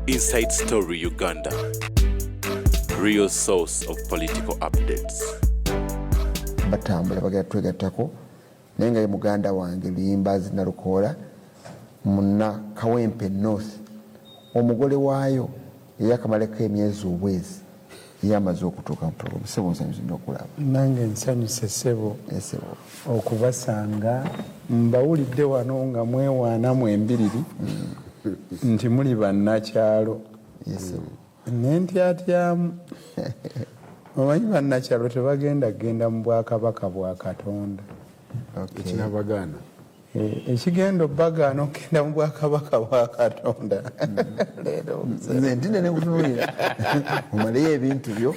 Inside Story Uganda, real source of political updates. Batambula bagenda twegattako, naye nga ye muganda wange Luyimbazi Nalukoola munna Kawempe North, omugole waayo eyakamalako emyezi obwezi ye amaze okutuuka mu program. Sebo, nsanyuse nnyo okulaba. Nange nsanyuse, ssebo. Esebo. Okubasanga. Mbawulidde wano nga mwewaana mwembiriri nti muli bannakyalo. Esebo. Nentyatyamu. Omanyi bannakyalo tebagenda kugenda mu bwakabaka bwa Katonda. Ekinabagaana? Ekigenda obbagaana okugenda mu bwakabaka bwa Katonda leero nze ntinde nekutunulira omaleyo ebintu byo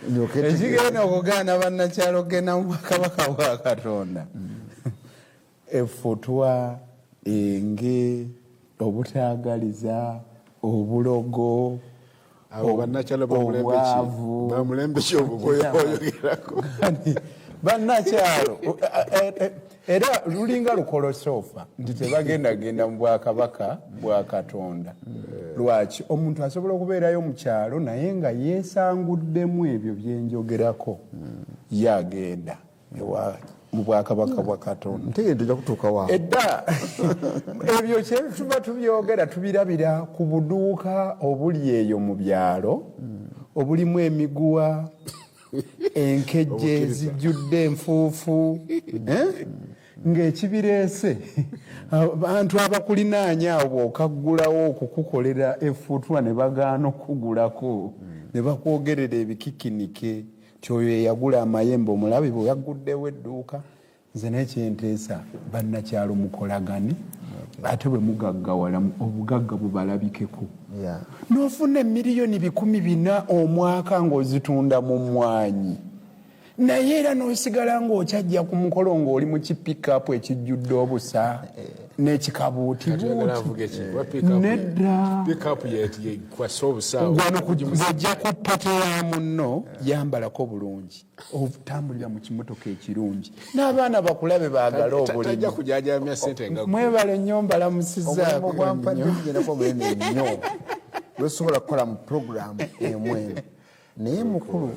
ndyoke ntegeere. Ekigenda okugaana bannakyalo okugenda mu bwakabaka bwa Katonda, effutwa, enge, obutaagaliza, obulogo, Abo bannakyalo bamulembe ki? Obwavu. Bamulembe ki obwo bwoyogerako? Bannakyalo era lulinga lukolosoofa nti tebagenda genda mu bwakabaka bwa Katonda. Lwaki? Omuntu asobola okubeerayo mu kyalo naye nga yeesanguddemu ebyo byenjogerako, ye agenda mu bwakabaka bwa Katonda. Ntegere tojja kutuuka waawo. Edda ebyo kyetuba tubyogera, tubirabira ku buduuka obuli eyo mu byalo obulimu emiguwa, enkejje ezijjudde enfuufu, eh? Ng'ekibireese abantu abakulinaanya awo bw'okaggulawo okukukolera effutwa ne bagaana okukugulako ne bakwogerera ebikikinike ti oyo eyagula amayembe omulabi bwe yagguddewo edduuka. Nze naye kyenteesa, bannakyalo mukolagane, ate bwe mugaggawala obugagga bubalabikeko. N'ofuna emiliyoni 400 omwaka ng'ozitunda mu mmwanyi, naye era n'osigala ng'okyajja ku mukolo ng'oli mu kipikapu ekijjudde obusa n'ekikabuutibuuti. Nedda. Kwasa. Wano bw'ojja ku party ya munno, yambalako bulungi, otambulira mu kimotoka ekirungi, n'abaana bakulabe baagale Tajja obulimu. kujajamya sente nga gwe. Mwebale nnyo, Omulimu mbalamusizaako gwampadde nnyo. gugendako munene nnyo lwesobola kukola mu puroguramu emu eno, naye mukulu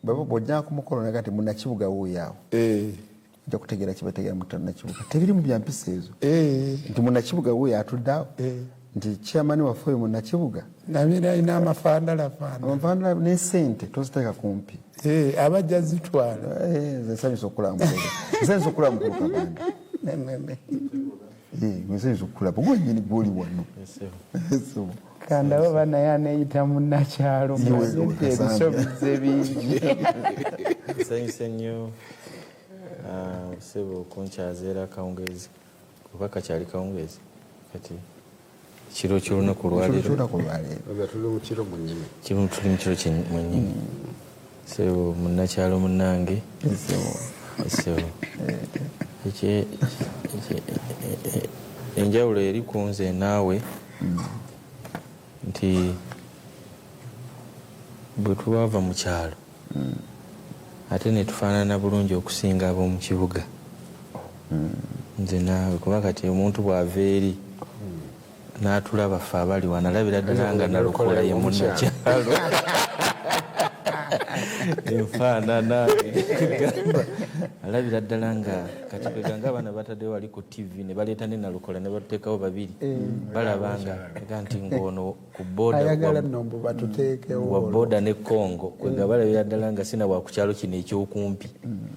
bw'ojja ku mukolo naga nti munakibuga wuuyo awo, ojja kutegeera kibategeera munakibuga tebirimu byampisa ezo, nti munakibuga wuuyo atudde awo, nti chairman waffe oyo munakibuga. Nabeera alina amafandalafanda. Amafandala ne sente toziteeka kumpi. Abajja zitwala. Nze nsanyusa okulaba mukulu, nsanyusa okulaba mukulu Kabanda. Nsanyusa okulaba gwenyini gwoli wano. So, Kandaba banaye aneeyita munnakyalo. Iwe, Manye nti Kasambya. ebisobize bingi. Nsanyuse nnyo, ssebo, okunkyaza era akawungeezi, oba kakyali kawungeezi kati, kiro ky'olunaku olwaleero. Kyolunaku olwaleero. Oza tuli mu kiro mwennyini. Kimu tuli mu kiro mwennyini. Ssebo munnakyalo munnange. Ssebo, enjawulo eri ku nze naawe nti bwe twava mu kyalo ate ne tufaanana bulungi okusinga ab'omu kibuga, nze naawe, kuba kati omuntu bw'ava eri n'atulaba ffe abali wano, alabira ddala nga Nalukola ye munnakyalo, enfaanana gamba alabira ddala nga kati kwega nga abaana bataddewo wali ku TV ne baleeta ne Nalukola ne batuteekawo babiri, balaba nga ga nti ng'ono ku boda Ayagala nno mbu batuteekewo. Wa boda ne Congo, kwega balabira ddala nga sina wa ku kyalo kino ekyokumpi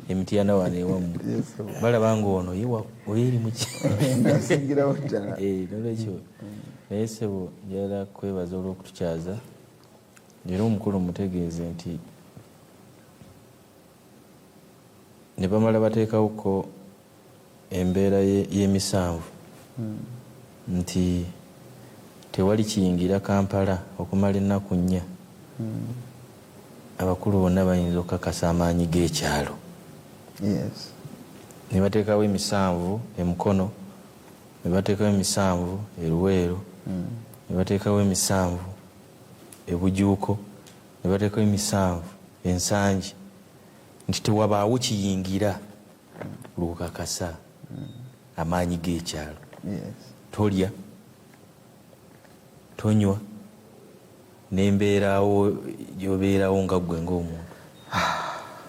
Emityana wano ewammwe, balaba ng'ono ye oyo eri mu Nasingirawo ddala. Nolwekyo naye ssebo, njagala kwebaza olw'okutukyaza, era omukulu mutegeeze nti ne bamala bateekawoko embeera y'emisanvu nti tewali kiyingira Kampala okumala ennaku 4. Abakulu bonna bayinza okukakasa amaanyi g'ekyalo. Ne bateekawo emisanvu Emukono, ne bateekawo emisanvu Eruweero, ne bateekawo emisanvu Ebujuuko, ne bateekawo emisanvu Ensangi, nti tewabaawo kiyingira lwokakasa amaanyi g'ekyalo. Tolya, tonywa. N'embeerawo gyobeerawo nga ggwe ng'omuntu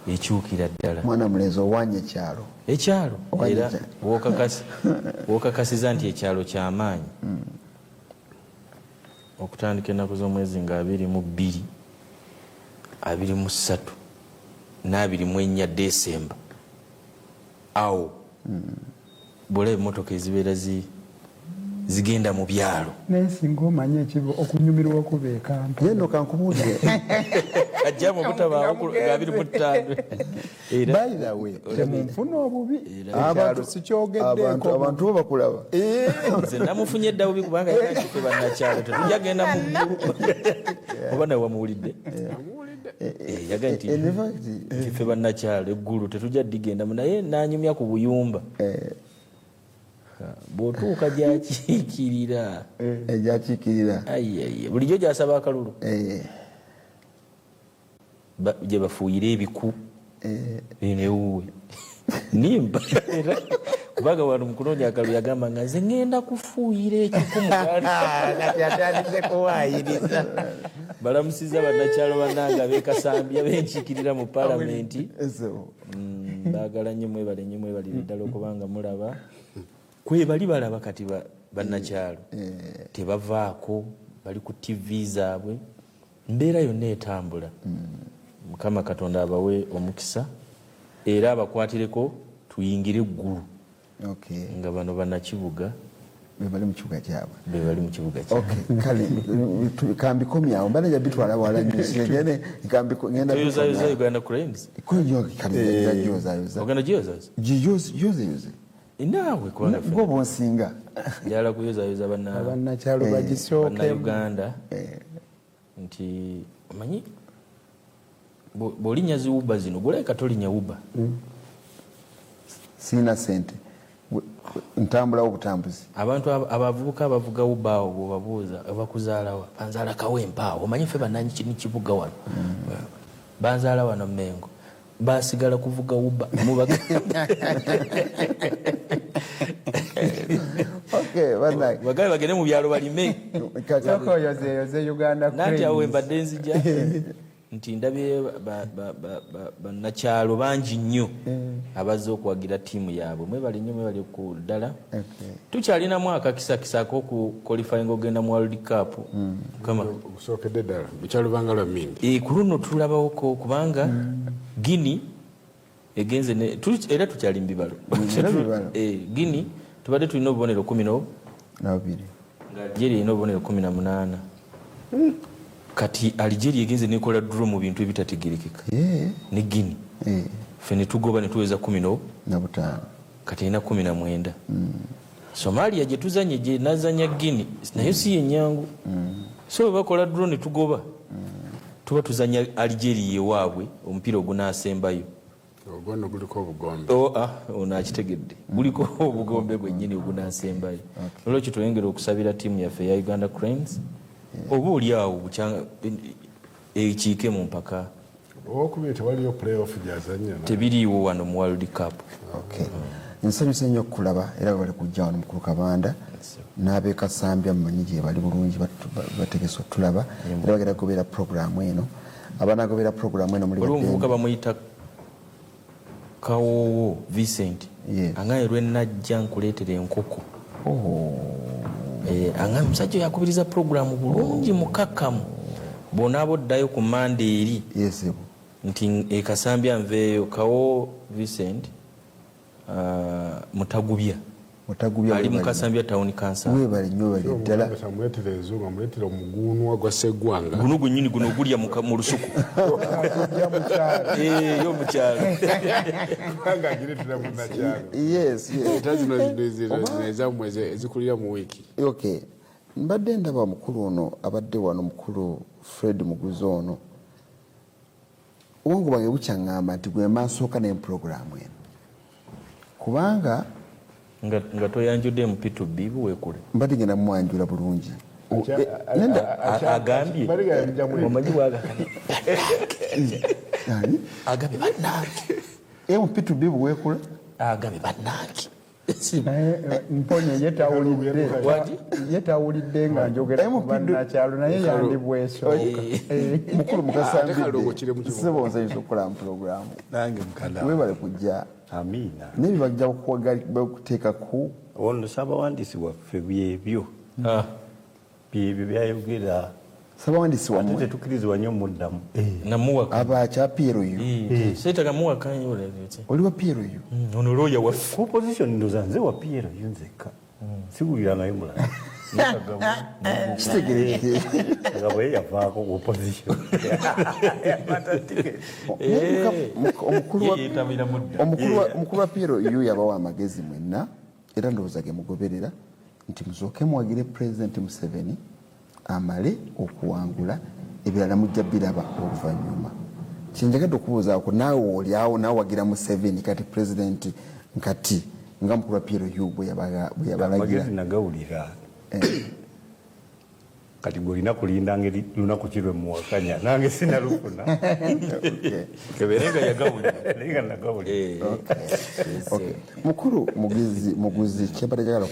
ekyukira ddala. Mwana mulenzi, owanya ekyalo. Ekyalo. Owanya era ekyalo. Wokakasiza nti ekyalo kyamaanyi okutandika ennaku z'omwezi nga 22, 23 n'24 Desemba awo, bwolaba emmotoka ezibeera zigenda mu byalo. Naye singa omanyi ekibo okunyumirwa okuba e Kampala. Ye nno kankubuulire. Kajjamu obutabaawo nga 25 era. By the way, temunfuna obubi, ekyalo sikyogeddeeko. Abantu bo bakulaba. Nze namufunye edda bubi kubanga yagamba bannakyalo tetujja genda mu ggulu. Oba nawe wamuwulidde? Yagambye nti In fact, nti ffe bannakyalo eggulu tetujja ddigendamu, naye nanyumya ku buyumba. Bw'otuuka gyakiikirira. Gyakiikirira. Ayiayi, bulijjo gyasaba akalulu. Gye bafuuyira ebiku. Eno ewuwe nimba era kubanga wano mukunoonya akalulu yagamba nga nze ŋŋenda kufuuyira ekiku mu gaali. Kati atandise kuwaayiriza. Balamusiza bannakyalo bannange ab'ekasambya benkiikirira mu paalamenti. Eso. Baagala nnyo, mwebale nnyo, mwebalire ddala okubanga mulaba kwebali balaba. Kati bannakyalo tebavaako, bali ku TV zaabwe, mbeera yonna etambula. Mukama Katonda abawe omukisa era abakwatireko tuyingire eggulu nga bano bannakibuga be bali mu kibuga kyabwe. Be bali mu kibuga kyabwe. Okay, kale kambikomyawo, mbadde nja bitwala wala nnyo. Ngende ngenda Toyozayoza Uganda Cranes? Kale gyozayoza. Ogenda giyozayoza? Giyozeyoze. Naawe kubanga ffe gwe bonsinga. Njagala kuyozayoza Abannakyalo bagisookemu. Bannayuganda nti omanyi bw'olinnya zi Uber zino, gwolabika tolinnya Uber. Siina sente, ntambulawo obutambuzi. Abantu abavubuka abavuga Uber awo bwobabuuza bakuzaalawa, banzaala Kawempe awo, omanyi ffe bannanyi kini kibuga wano, banzaala wano Mengo, basigala kuvuga Uber. Okay, bannange. Bagabe bagende mu byalo balime. Sooka oyozeeyoze Uganda Nanti awo Cranes. mbadde nzija nti ndabye bannakyalo bangi nnyo abazze okuwagira ttiimu yaabwe. Mwebale nnyo, mwebale ku ddala. Tukyalinamu akakisakisa ak'okuqualifyinga ogenda mu World Cup. Mukama Okusookedde ddala bukyalubanga lwa mindi. Ku luno tulabawoko kubanga Guinea egenze era tukyali mu bibalo. Era bibalo. Guinea tubadde tulina obubonero kumi nabubiri. Nga Algeria erina obubonero 18. Kati Algeria egenze nekola draw mu bintu ebitategerekeka ne Guinea, ffe ne tugoba ne tuweza kumi na 5. Kati erina 19. Somalia gye tuzanye gye nazanya Guinea nayo si yenyangu, so bwe bakola draw ne tugoba, tuba tuzanya Algeria ewaabwe omupiira ogunaasembayo. Ogwo nno guliko obugombe. Oh, ah, ono akitegedde, guliko obugombe bwennyini ogunaasembayo. Olwekyo tweyongera okusabira ttiimu yaffe eya Uganda Cranes, oba oli awo bukyanga ekiike mu mpaka. Owokubiri tewaliyo playoff gyazanya. Tebiriiwo wano mu World Cup. Okay. Nsanyuse nnyo okukulaba era bwe bali kujja wano mukulu Kabanda n'abekasambya mumanyi gye bali bulungi, bategese otulaba era bagenda kugoberera puroguramu eno. Abanagobera puroguramu eno muli Waliwo omuvubuka baddembe. bamuyita Kawoowo Vincent. Angaye lwenajja nkuleetera enkoko. Angaye omusajja oyo akubiriza puroguramu bulungi mukakkamu. Bw'onaaba oddayo ku manda eri nti ekasambya nveeyo. Kawo Vincent, Mutagubya. Mutagubya. Ali mu Webale. Kasambya Town Council. Webale nnyo, webale ddala. Amuleetera enzungu, amuleetera omuguunwa gwa sseggwanga. Guno gwennyini guno ogulya mu lusuku. Yo mukyalo. Kubanga agireetera munnakyalo. Yes. Eta zino zino ezammwe ezikulira mu wiiki. Okay, mbadde ndaba mukulu ono abadde wano, mukulu Fred Muguzi ono. Obwongo bwange bukyaŋŋamba nti gwe mba nsooka ne puroguramu eno kubanga Nga toyanjudde mu P2B buweekule. Mbadde ngenda mumwanjula bulungi. Nenda. Agambye omanyi bwagambye. Ani? Agambye bannange. MP2B buweekula. Agambye bannange. Naye mponye ye tawulidde. What? Ye tawulidde nga njogera ku bannakyalo, naye yandibwesooka. Mukulu Ate Kalongo kiri mu Mukasambidde, kibuga. sebo, nsanyusa okukola mu pulogulaamu. Nange mukanda. Webale kujja. Amiina. Naye bajja kuteekaku. Ono ssabawandiisi waffe, byebyo byebyo byayogera. Ssabawandiisi Ate wammwe? Tetukkirizibwa nnyo muddamu. Namuwaka. Abakya PLU? Seetaga muwakanya. Oli wa PLU? Ono looya waffe. Ku opposition ndoza nze wa PLU nzekka, siwuliranayo mulala. Kitegereke. Kagabo ye yavaako ku opposition. Yeyetabira mudda. Omukulu wa PLU yabawa amagezi mwenna, era ndowooza ge mugoberera, nti musooke muwagire Pulezidenti Museveni amale okuwangula, ebirala mujja biraba oluvannyuma. Kyenjagadde okubuuzaako, naawe oliawo, naawe wagira Museveni kati pulezidenti nkati nga mukulu wa PLU bwe yabalagira? Amagezi nagawulira. Kati gwe olina kulinda ngeri lunaku ki lwe muwakanya, nange sinalufuna. Kebeere nga yagawulira. Naye nga nagawulira. Okay. Mukulu Muguzi, Muguzi, kyembadde njagala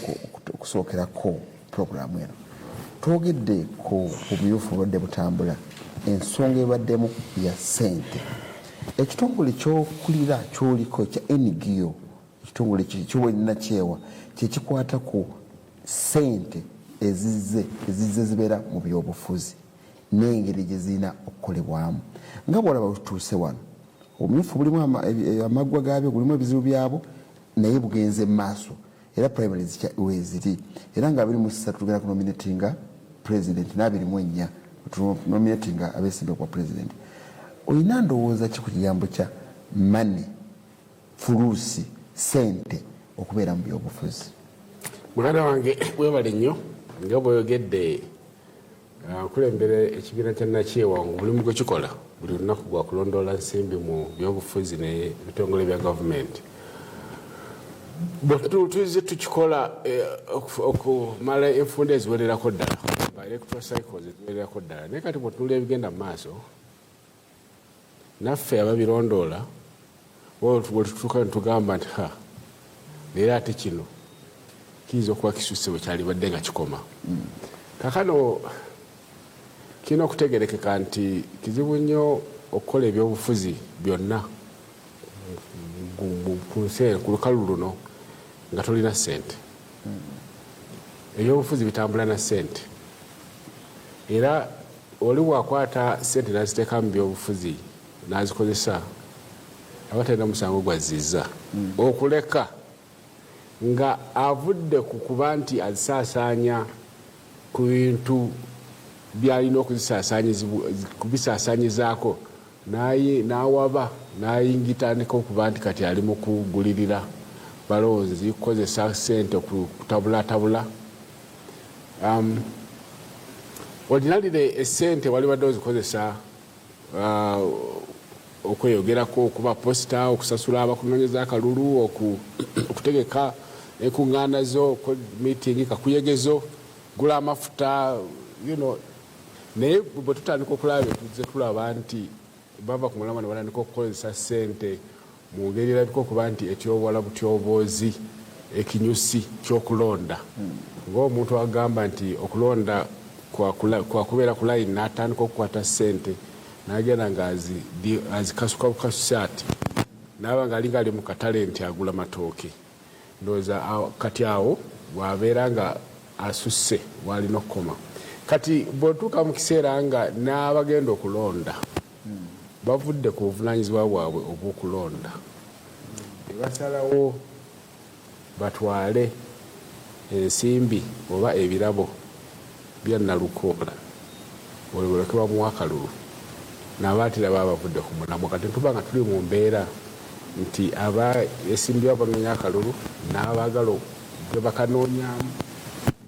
okusookerako puroguramu eno, twogedde ku bumyufu obubadde butambula, ensonga ebaddemu ya ssente. Ekitongole kyokulira kyoliko ekya NGO, ekitongole kyobwannakyewa kyekikwata ku ssente ezizze zibeera mu byobufuzi n'engeri gye zirina okukolebwamu. Nga bwolaba tutuuse wano, obumyufu bulimu amaggwa gaabyo, gulimu ebizibu byabwo, naye bugenze mu maaso, era primaries weeziri, era nga 23 tugenda kunominatinga president, n'24 tunominatinga abeesimba kwa president. Olina ndowooza ki ku kigambo kya money, fulusi, sente okubeera mu byobufuzi? Muganda wange, webale nnyo. Nga bweyogedde, nkulembera ekibiina kya nakyewa nga omulimu gwe kikola buli lunaku gwa kulondoola nsimbi mu byobufuzi n'ebitongole bya gavumenti. Bwe tuzze tukikola okumala enfunda eziwererako ddala, ba electoral cycles eziwererako ddala, naye kati bwetunula ebigenda mu maaso, naffe ababirondoola bwe tutuuka netugamba nti ha, leero ate kino kiyinza okuba kisusse bwe kyalibadde nga kikoma. Kakano kirina okutegerekeka nti kizibu nnyo okukola ebyobufuzi byonna ku nsi eno, ku lukalu luno, nga tolina ssente. Ebyobufuzi bitambula na ssente, era oli bwakwata ssente naziteeka mu byobufuzi nazikozesa, aba talina musango gwazizza, okuleka nga avudde ku kuba nti azisaasaanya ku bintu byalina okubisaasaanyizaako, n'awaba n'ayingitandika okuba nti kati ali mu kugulirira balonzi, kukozesa ssente kutabulatabula. Ordinarily essente walibadde ozikozesa okweyogerako, okuba poster, okusasula abakunoonyeza akalulu, okutegeka enkuŋŋaana zo, meeting, kakuyegezo, gula amafuta. Naye bwe tutandika okulaba betuzze tulaba nti bava ku mulamwa ne batandika okukozesa ssente mu ngeri erabika okuba nti etyobola butyoboozi ekinyusi ky'okulonda, ng'omuntu agamba nti okulonda kwakubeera ku layini, n'atandika okukwata ssente n'agenda nga azikasuka bukasusi ati, naaba nga alinga ali mu katale nti agula matooke. Ndowooza kati awo bw'abeera nga asusse w'alina okukoma. Kati bw'otuuka mu kiseera nga n'abagenda okulonda bavudde ku buvunaanyizibwa bwabwe obw'okulonda, ne basalawo batwale ensimbi oba ebirabo bya Nalukoola olwo bamuwa akalulu, nabaatira baba bavudde ku mulamwa. Kati tuba nga tuli mu mbeera nti aba esimbyewo abanoonya akalulu n'abaagala gwe bakanoonyaamu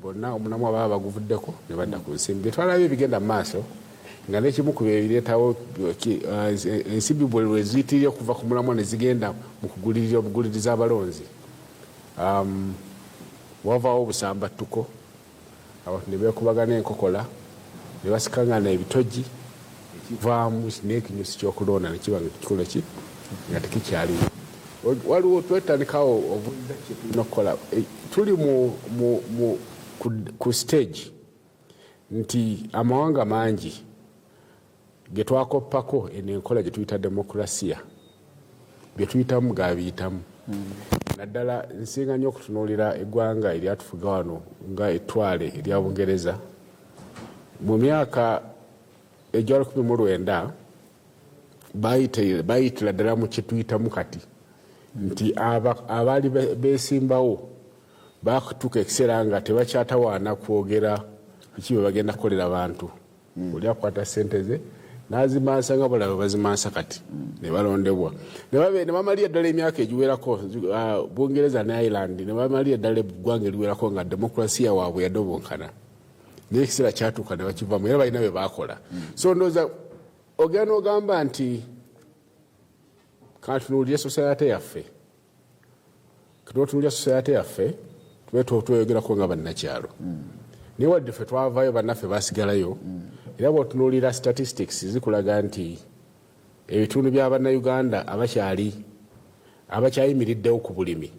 bonna omulamwa baba baguvuddeko ne badda ku nsimbi. Byetwalabye ebigenda mu maaso nga n'ekimu ku byebireetawo ensimbi bwe lweziyitirira okuva ku mulamwa ne zigenda mu kugulirira obuguliriza abalonzi, wavaawo obusambattuko, abantu ne beekubagana enkokola, ne basikangana ebitogi, ekivaamu n'ekinyusi ky'okulonda ne kiba nga kikola ki nga tekikyaliwo. Waliwo twetandikawo obuuza kye tulina okukola. Tuli ku stage nti amawanga mangi ge twakoppako eno enkola gye tuyita demokrasiya, bye tuyitamu gabiyitamu. Naddala nsinga nnyo okutunuulira eggwanga eryatufuga wano nga ettwale erya Bungereza. Mu myaka egya 1900 bayitira ddala mu kye tuyitamu kati, nti abaali beesimbawo batuuka ekiseera nga tebakyatawaana kwogera biki bye bagenda kukolera bantu. Oli akwata ssente ze n'azimansa nga balabe bazimansa kati, ne balondebwa, ne bamalira ddala emyaka egiwerako. Bungereza ne Ireland ne bamalira ddala eggwanga eriwerako nga demokrasiya waabwe yadobonkana, naye ekiseera kyatuuka ne bakivamu, era balina bye bakola. So ndowooza ogenda n'ogamba nti kantunuulire society yaffe. Tunotunuulira society yaffe, tube tweyogerako nga bannakyalo, naye wadde ffe twavaayo, bannaffe basigalayo. Era bw'otunuulira statistics zikulaga nti ebitundu bya Bannayuganda abakyali abakyayimiriddewo ku bulimi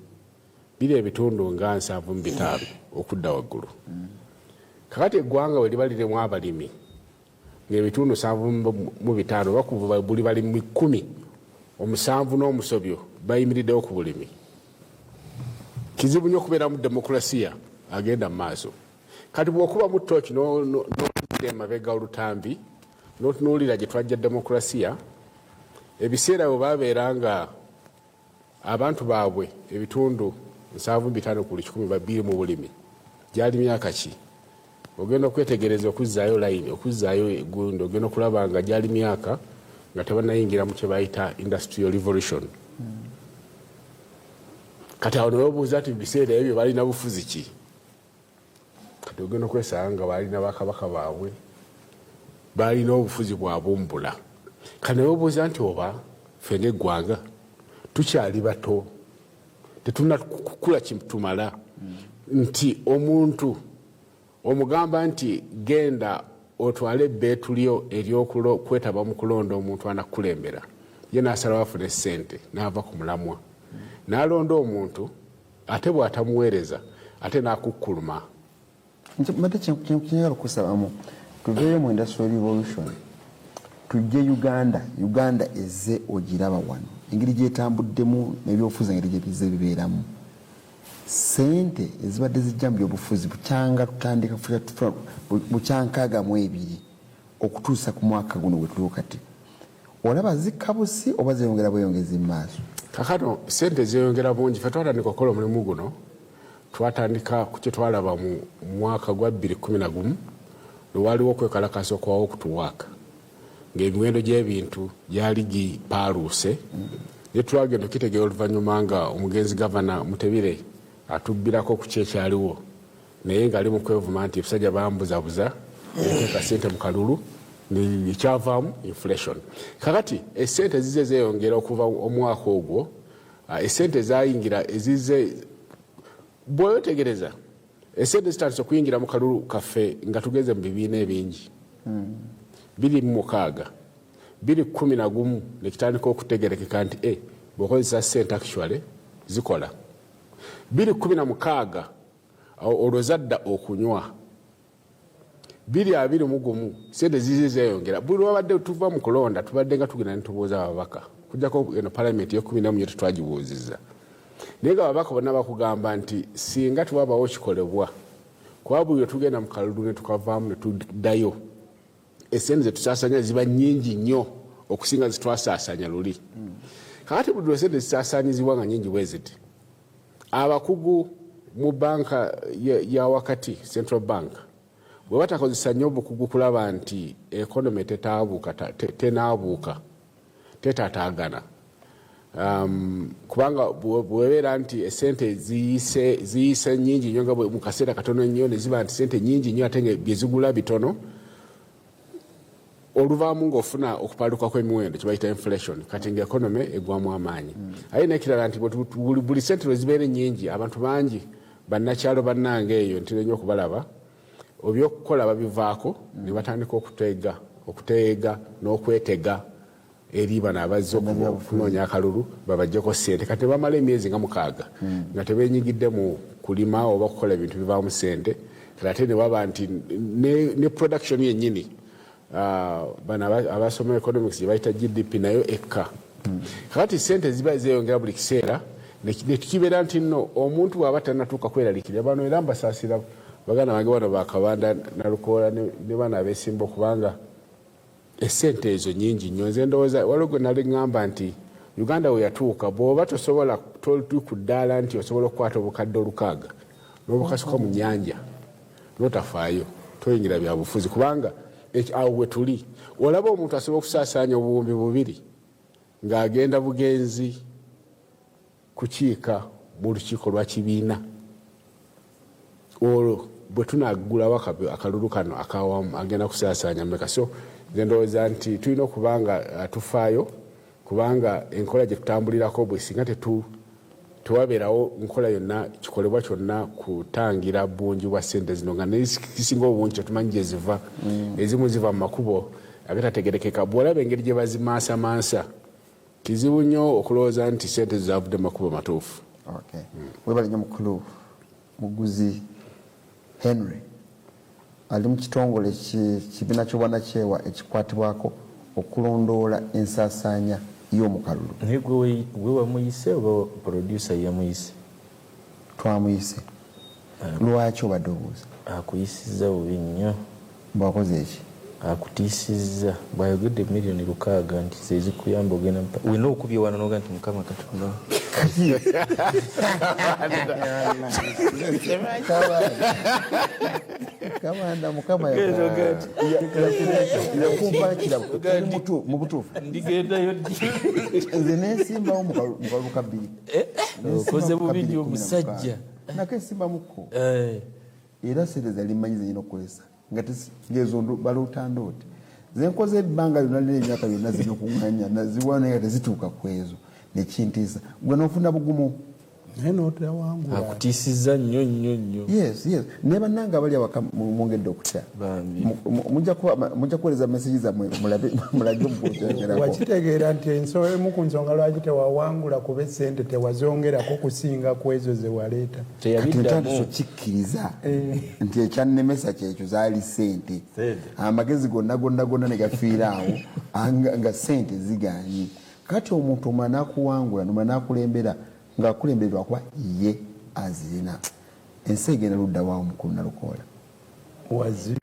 biri ebitundu nga 75 okudda waggulu. Kakati eggwanga bwe liba lirimu abalimi ng'ebitundu 75, oba ku buli balimi 10, 7 n'omusobyo bayimiriddewo ku bulimi, kizibu nnyo okubeera mu demokulasiya agenda mu maaso. Kati bw'okuba mu tooki n'odda emabega olutambi n'otunuulira gye twajja demokulasiya, ebiseera bwe babeera nga abantu baabwe ebitundu 75 ku buli 100 babiri mu bulimi, gyali myaka ki? Ogenda okwetegereza, okuzzaayo layini, okuzzaayo egundi, ogenda okulaba nga gyali myaka nga tebanayingira mu kye bayita industrial revolution. Kati awo newebuuza nti mu biseera ebyo balina bufuzi ki? Kati ogenda okwesanga nga balina bakabaka baabwe, balina obufuzi bwabumbula. Kati newebuuza nti oba ffe ngaeggwanga tukyali bato, tetunakukula kitumala, nti omuntu omugamba nti genda otwale ebbeetu lyo eryokwetaba mu kulonda omuntu anakukulembera, ye nasalawo afune sente n'ava ku mulamwa n'alonda omuntu, ate bw'atamuweereza ate n'akukkuluma. Mbadde kyenyagala okusabamu, tuveeyo mu industrial revolution, tujje Uganda. Uganda ezze ogiraba wano engeri gyetambuddemu n'ebyobufuzi engeri gyebizze bibeeramu. Sente ezibadde zijja mu byobufuzi bukyanga tutandika bukyankaaga mu ebiri okutuusa ku mwaka guno gwe tuliwo kati, olaba zikabusi oba zeyongera bweyongezi mu maaso? Kakano sente zeyongera bungi. Fe twatandika okukola omulimu guno, twatandika ku kyetwalaba mu mwaka gwa 2011 lwewaliwo okwekalakasa okwawo okutuwaaka ng'emiwendo gy'ebintu gyali gipaaluuse. Naye twagenda okitegeera oluvannyuma nga omugenzi Gavana Mutebire atubbirako ku kyekyaliwo, naye ng'ali mu kwevuma nti ebisajja bambuzabuza okuteeka sente mu kalulu, ekyavaamu inflation. Kakati esente zize zeyongera okuva omwaka ogwo. Esente zayingira ezize, bwewetegereza esente zitandise okuyingira mu kalulu kaffe nga tugenze mu bibiina ebingi 2006, 2011 nekitandika okutegerekeka nti bw'okozesa sente actually zikola. 2016 olwo zadda okunywa. 2021 sente zize zeyongera. Buli lwabadde tuva mu kulonda, tubadde nga tugenda netubuuza ababaka, kujjako eno palamenti ye-11 yo tetwagibuuzizza, naye nga ababaka bonna bakugamba nti singa tewabawo kikolebwa, kuba buli lwe tugenda mu kalulu ne tukavaamu ne tuddayo, esente zetusaasanya ziba nyingi nnyo okusinga zitwasaasanya luli. Kakati buli lwe sente zisaasanyizibwa nga nyingi bwe ziti, abakugu mu banka ya wakati, central bank, bwe batakozesa nnyo obukugu kulaba nti economy tetaabuuka, tenaabuuka, tetataagana, kubanga bwebeera nti esente ziyise nyingi nnyo nga mu kaseera katono nnyo, ne ziba nti sente nyingi nnyo ate nga byezigula bitono, oluvaamu ng'ofuna okupaluka kw'emiwendo kyebayita inflation. Kati nga economy egwamu amaanyi. Aye nekirala nti buli sente lwe zibeera ennyingi, abantu bangi bannakyalo bannange eyo ntera nnyo okubalaba, ebyokukola babivaako ne batandika okuteega n'okwetega. Eri bano abazze okunoonya akalulu babajjeko sente, kati bamala emyezi nga 6 nga tebenyigidde mu kulima oba kukola ebintu bivaamu sente. Kati ate ne baba nti ne production yennyini, bano abasoma economics gye bayita GDP nayo ekka. Kakati sente ziba zeeyongera buli kiseera, ne kibeera nti nno omuntu bw'aba tannatuuka kweraliikirira. Bano era mbasaasira baganda bange bano bakabanda Nalukoola ne bano abeesimba, okubanga esente ezo nnyingi nnyo. Nze ndowooza waliwo gwe nali ŋŋamba nti Uganda we yatuuka, bw'oba tosobola, toli ku ddaala nti osobola okukwata obukadde 6 n'obukasuka mu nnyanja n'otafaayo, toyingira bya bufuzi, kubanga awo we tuli. Olaba omuntu asobola okusaasaanya 2000 ng'agenda bugenzi kukiika mu lukiiko lwa kibiina. Olwo bwe tunaggulawo akalulu kano akawamu, agenda kusaasaanya mmeka? So nze ndowooza nti tulina okuba nga tufaayo, kubanga enkola gye tutambulirako bwe singa tewabeerawo nkola yonna kikolebwa kyonna kutangira bungi bwa ssente zino, nga nezisinga obungi tetumanyi gye ziva. Ezimu ziva mu makubo agatategerekeka. Bw'olaba engeri gye bazimansamansa, kizibu nnyo okulowooza nti ssente zo zavudde mu makubo matuufu. Webale nnyo mukulu Muguzi Henry, ali mu kitongole kibiina ky'obwannakyewa ekikwatibwako okulondoola ensaasaanya y'omukalulu. Naye gwe wamuyise oba producer yamuyise? Twamuyise. Lwaki obadde obuuza? Akuyisizza bubi nnyo. Bwakoze eki? Akutiisizza bw'ayogedde miliyoni 6 nti ze zikuyamba ogenda wenna okubye wano noga nti Mukama Katonda. Kabanda, Mukama yakumpa kirabo mu butuufu. Ndigendayo ddi? Nze nensimbawo mu kalulu ka bbiri. Okoze bubi nnyo omusajja. Nakesimbamuko. Era sente zali mmanyi zenyina okukozesa nga ngezo baluutanda oti zenkoze ebbanga lyonna lina emyaka yonna zina okuŋŋanya naziwa, naye nga tezituuka ku ezo, nekintiisa. Gwe nofuna bugumu. Naye notawangula. Akutiisizza nnyo nnyo nnyo. Yes, naye bannange abali awaka mwongedde okutya. Bambi. Mujja kuweereza message zammwe, mulage mukwogerako. Wakitegeera nti emu ku nsonga lwaki tewawangula kuba esente tewazongerako kusinga ku ezo ze waleeta. Kati Teyabiddamu. ntandise okikkiriza nti ekyannemesa kyekyo zaali sente. Sente. Amagezi gonna gonna gonna ne gafiira awo, nga sente ziganye. Kati omuntu omulala n'akuwangula, nomala n'akulembera ng'akulembererwa kuba ye azirina. Ensi egenda ludda waawo, mukulu Nalukoola? Wazibu.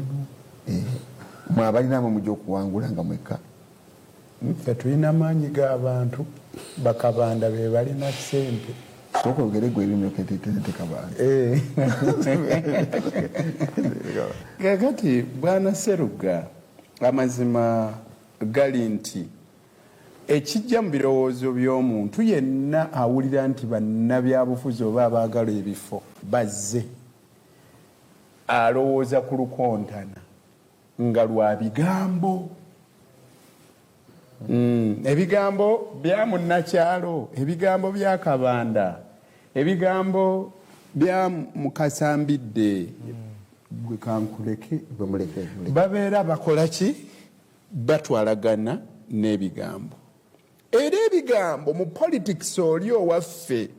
Mwe abalina mujja okuwangula nga mwekka. Ffe tulina maanyi g'abantu, bakabanda be balina ssente. Sooka oyogere gwe ebimyoketetekabanda. Kakati bwana Seruga, amazima gali nti ekijja mu birowoozo by'omuntu yenna awulira nti bannabyabufuzi oba abaagala ebifo bazze, alowooza ku lukontana nga lwa bigambo. Ebigambo bya munnakyalo, ebigambo bya Kabanda, ebigambo bya Mukasambidde, gwe kankuleke. Gwe muleke, muleke. Babeera bakola ki? Batwalagana n'ebigambo. Era ebigambo mu politics oli owaffe,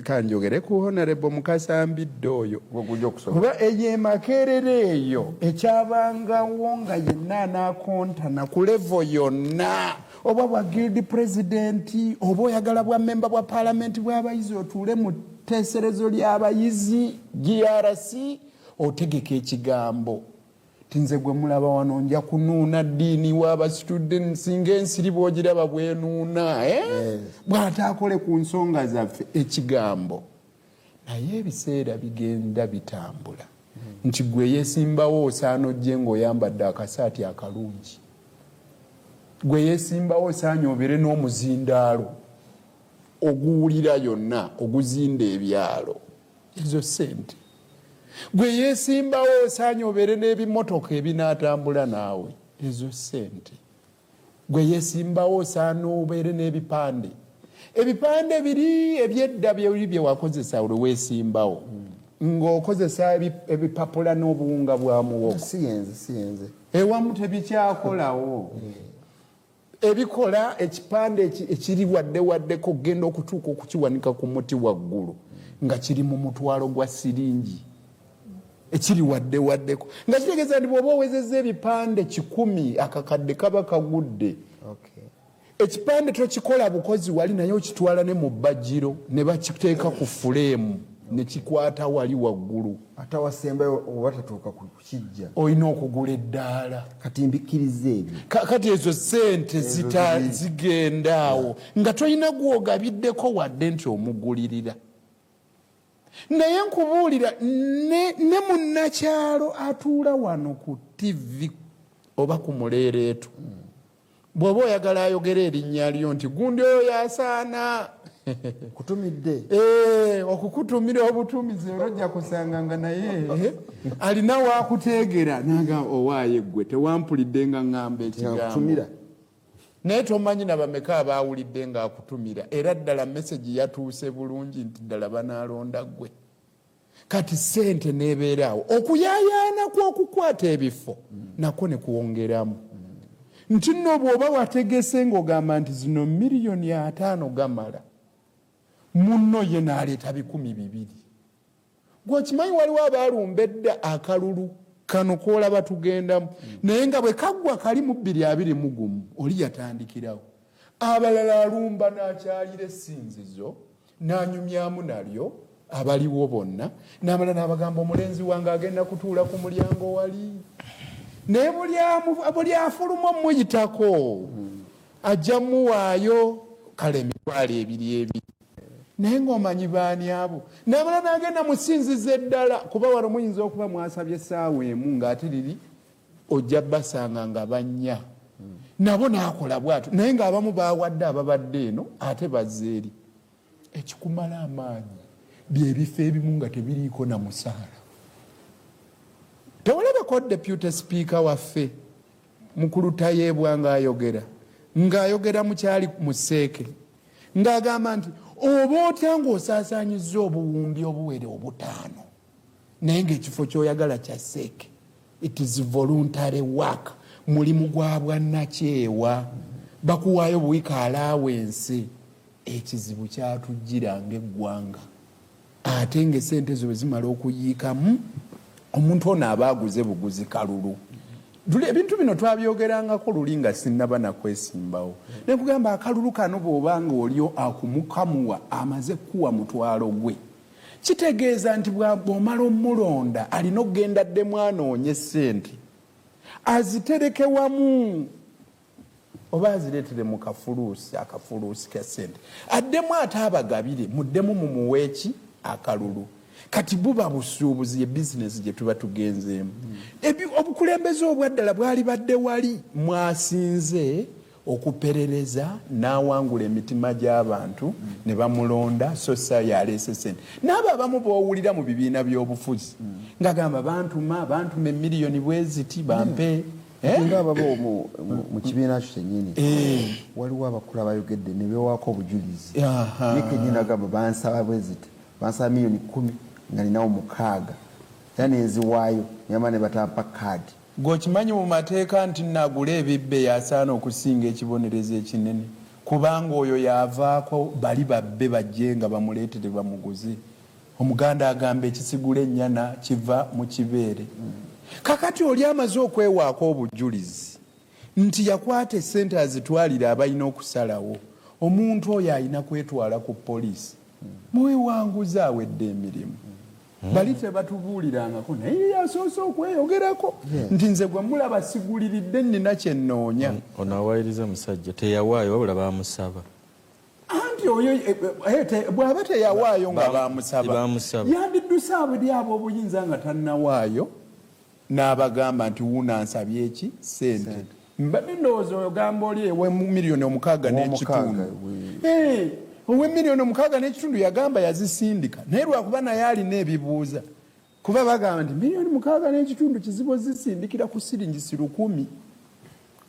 kanjogere ku Honorable Mukasambidde oyo. Gwe gujja okusoma. Kuba eyo emakerere eyo ekyabangawo nga yenna anaakontana ku level yonna, oba bwa guild president, oba oyagala bwa memba bwa parliament bw'abayizi, otuule mu tteeserezo ly'abayizi GRC, otegeka ekigambo ti nze gwe mulaba wano nja kunuuna ddiini w'abastudents ng'ensiri bw'ogiraba bwenuuna, eh? Bw'ataakole ku nsonga zaffe ekigambo. Naye ebiseera bigenda bitambula nti gwe yeesimbawo osaana ojje ng'oyambadde akasaati akalungi, gwe yeesimbawo osaanye obeere n'omuzindaalo oguwulira yonna oguzinda ebyalo, ezo ssente. Gwe yeesimbawo osaanye obeere n'ebimotoka ebinaatambula naawe, ezo ssente. Gwe yeesimbawo osaana obeere n'ebipande, ebipande biri ebyedda byeri bye wakozesa lwe weesimbawo ng'okozesa ebipapula n'obuwunga bwa muwogo. Si yenze, si yenze. Ewamu tebikyakolawo. Ebikola ekipande ekiri wadde waddeko okugenda okutuuka okukiwanika ku muti waggulu nga kiri mu mutwalo gwa siringi, ekiri wadde waddeko, nga kitegeeza nti bw'oba owezezza ebipande 100, akakadde kaba kagudde. Ekipande tokikola bukozi wali, naye okitwala ne mu bbajjiro ne bakiteeka ku fuleemu ne kikwata wali waggulu. Ate awasembayo oba tatuuka ku kijja, olina okugula eddaala. Kati mbikkiriza ebyo. Kati ezo sente zigenda awo nga tolina gwogabiddeko wadde nti omugulirira. Naye nkubuulira, ne munnakyalo atuula wano ku TV oba ku muleereetu, bw'oba oyagala ayogera erinnya lyo nti gundi oyo yasaana kutumidde, okukutumira obutumizi, era ojja kusanga nga naye alina wakuteegera naga owaaye ggwe tewampulidde nga ŋŋamba ekigambo. Naye tomanyi na bameka abaawulidde ng'akutumira, era ddala mesegi yatuuse bulungi nti ddala banaalonda ggwe. Kati sente nebeeraawo, okuyaayaana kw'okukwata ebifo nakwo ne kuwongeramu. Nti nno bw'oba wategese ng'ogamba nti zino 50 miliyoni gamala, munno ye n'aleeta 200,000. Gweokimanyi waliwo abaalumba edda akalulu kano koolaba tugendamu, naye nga bwe kaggwa kali mu 2021 oli yatandikirawo. Abalala alumba n'akyalira essinzizo n'anyumyamu nalyo abaliwo bonna, n'amala n'abagamba omulenzi wange agenda kutuula ku mulyango wali, naye buli afuluma omuyitako ajja muwaayo kale 20,000 ebiri. Naye ng'omanyi baani abo? N'amala n'agenda musinziza eddala, kuba wano muyinza okuba mwasabye essaawa emu ng'ate liri ojja basanga nga bannya nabo n'akola bwatyo, naye ng'abamu bawadde ababadde eno ate bazze eri. Ekikumala amaanyi byebifo ebimu nga tebiriiko na musaala. Tewalabako deputy speaker waffe mukulu Tayeebwa ng'ayogera mukyali museeke ng'agamba nti oba otya ng'osaasaanyizza obuwumbi obuwere obutaano, naye ng'ekifo ky'oyagala kya seeke. It is voluntary work, mulimu gwa bwannakyewa, bakuwaayo buwika allowance. Ekizibu kyatujjira ng'eggwanga, ate ng'esente ezo bwe zimala okuyiikamu, omuntu ono aba aguze buguzi kalulu. Ebintu bino twabyogerangako luli nga sinnaba nakwesimbawo, nekugamba akalulu kano bw'oba nga oli akumukamuwa amaze kuwa mutwalo gwe, kitegeeza nti bw'omala omulonda alina okugenda ddemu anoonye sente azitereke wamu oba azireetere mu kafuluusi, akafuluusi ka sente, addemu ate abagabire, muddemu mumuweeki akalulu. Kati buba busuubuzi, ye bizinesi gye tuba tugenzeemu. Obukulembeze obwaddala bwali badde wali mwasinze okuperereza n'awangula emitima gy'abantu ne bamulonda, so sa yaleese sente. N'abo abamu b'owulira mu bibiina by'obufuzi ng'agamba bantuma emiliyoni bweziti bampe. Eh? Nga ababa mu kibiina kyo kyennyini, waliwo abakulu abayogedde ne bewaako obujulizi. Ye kennyini agamba bansaba bweziti, bansaba 10 miliyoni nga ninawo 6 era nenziwaayo nyama ne batampa kaadi. Gweokimanyi mu mateeka nti nagula ebibbe yasaana okusinga ekibonerezo ekinene, kubanga oyo yavaako bali babbe bajje nga bamuleetere bamuguze. Omuganda agamba ekisigula ennyana kiva mu kibeere. Kakati oli amaze okwewaako obujulizi nti yakwata essente azitwalire abalina okusalawo, omuntu oyo alina kwetwala ku poliisi muwewanguzi awedde emirimu. Bali tebatubuulirangako, naye yasoose okweyogerako nti nze gwe mulaba siguliridde, nnina kyennoonya. Ono awayiriza musajja teyawaayo, wabula bamusaba. Anti oyo bw'aba teyawaayo nga bamusaba, Bamusaba. yandidduse abuli ab'obuyinza nga tannawaayo n'abagamba nti wuuna nsabye eki sente. Mbadde ndowooza ogamba oli ewe 6 miliyoni n'ekitundu. Ow'emiliyoni Owe 6.5 miliyoni yagamba yazisindika, naye lwakuba naye alina ebibuuza, kuba bagamba nti 6.5 miliyoni kizibu ozisindikira ku siringisi 1,000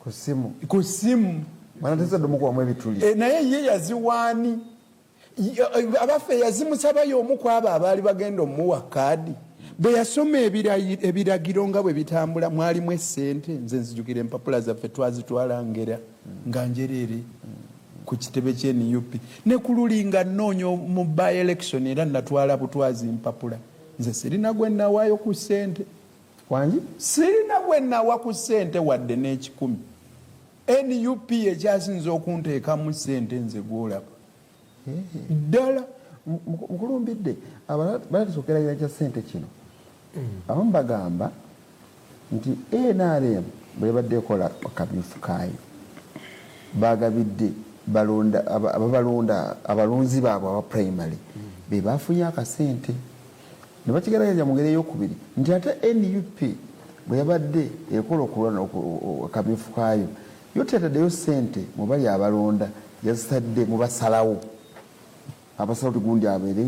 Ku simu. Ku simu. Banatezadde omukubamu ebituli. Naye ye yaziwaani? Abaffe, yazimusabayo omu ku abo abaali bagenda omuwa kaadi? Bwe yasoma ebiragiro nga bwe bitambula, mwalimu esente. Nze nzijukira empapula zaffe twazitwala ngera nga njereere ku kitebe kye NUP ne ku luli nga nnoonya mu by election, era natwala butwazi mpapula. Nze sirina gwe nawaayo ku ssente. Wangi? Sirina gwe nawa ku ssente wadde n'ekikumi. NUP ekyasinza okunteekamu ssente nze gwolaba ddala. Mukulumbidde balatusokeragira kya ssente kino. Abamu bagamba nti NRM bwebadde ekola akamyufu kaayo, bagabidde balonda ababalonda, abalonzi baabwe aba primary be bafunye akasente, ne bakigerageza mu ngeri eyokubiri nti ate NUP bwe yabadde ekola okulwana akamyufu kaayo, yo tetaddeyo ssente mu bali abalonda, yazitadde mu basalawo, abasalawo ti gundi abeere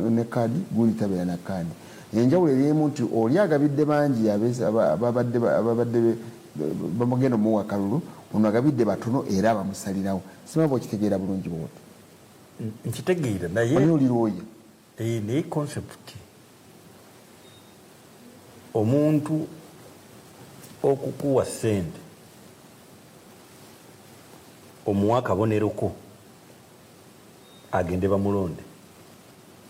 ne kaadi, gundi tabeera na kaadi. Enjawulo erimu nti oli agabidde bangi ababadde bamugenda omuwa kalulu, ono agabidde batono era bamusalirawo. Sima bwokitegeera bulungi bwoti? Nkitegeera, naye Ani oli lwoya? Naye concept omuntu okukuwa sente omuwa akaboneroko agende bamulonde.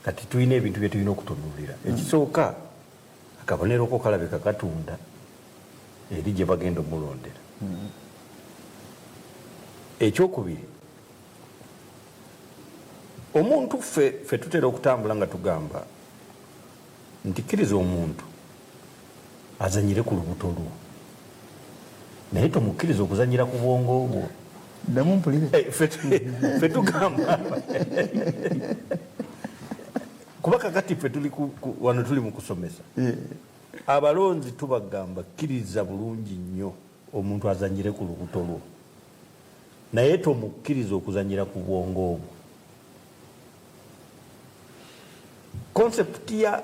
Kati tulina ebintu bye tulina okutunuulira. Ekisooka, akaboneroko kalabika katunda eri gye bagenda omulondera. Ekyokubiri, omuntu ffe tutera okutambula nga tugamba nti kkiriza omuntu azanyire ku lubuto lwo, naye tomukkiriza okuzanyira ku bwongo bwo. Ddamu mpulire. Ffe tugamba kuba kakati ffe tuli wano tuli mu kusomesa abalonzi, tubagamba kkiriza bulungi nnyo omuntu azanyire ku lubuto lwo, naye tomukkiriza okuzanyira ku bwongo obwo. Concept ya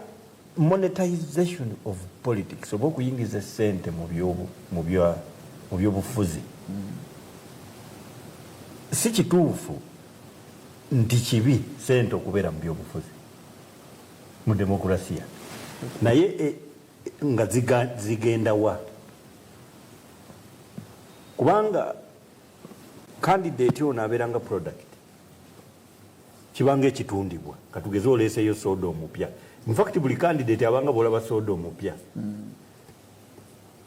monetization of politics oba okuyingiza esente mu byobufuzi si kituufu nti kibi sente okubeera mu byobufuzi mu demokrasiya, naye nga zigenda wa? Kubanga candidate ono abeera nga product, kibanga ekitundibwa. Katugeze oleeseyo soda omupya. Infact buli candidate abanga bwolaba soda omupya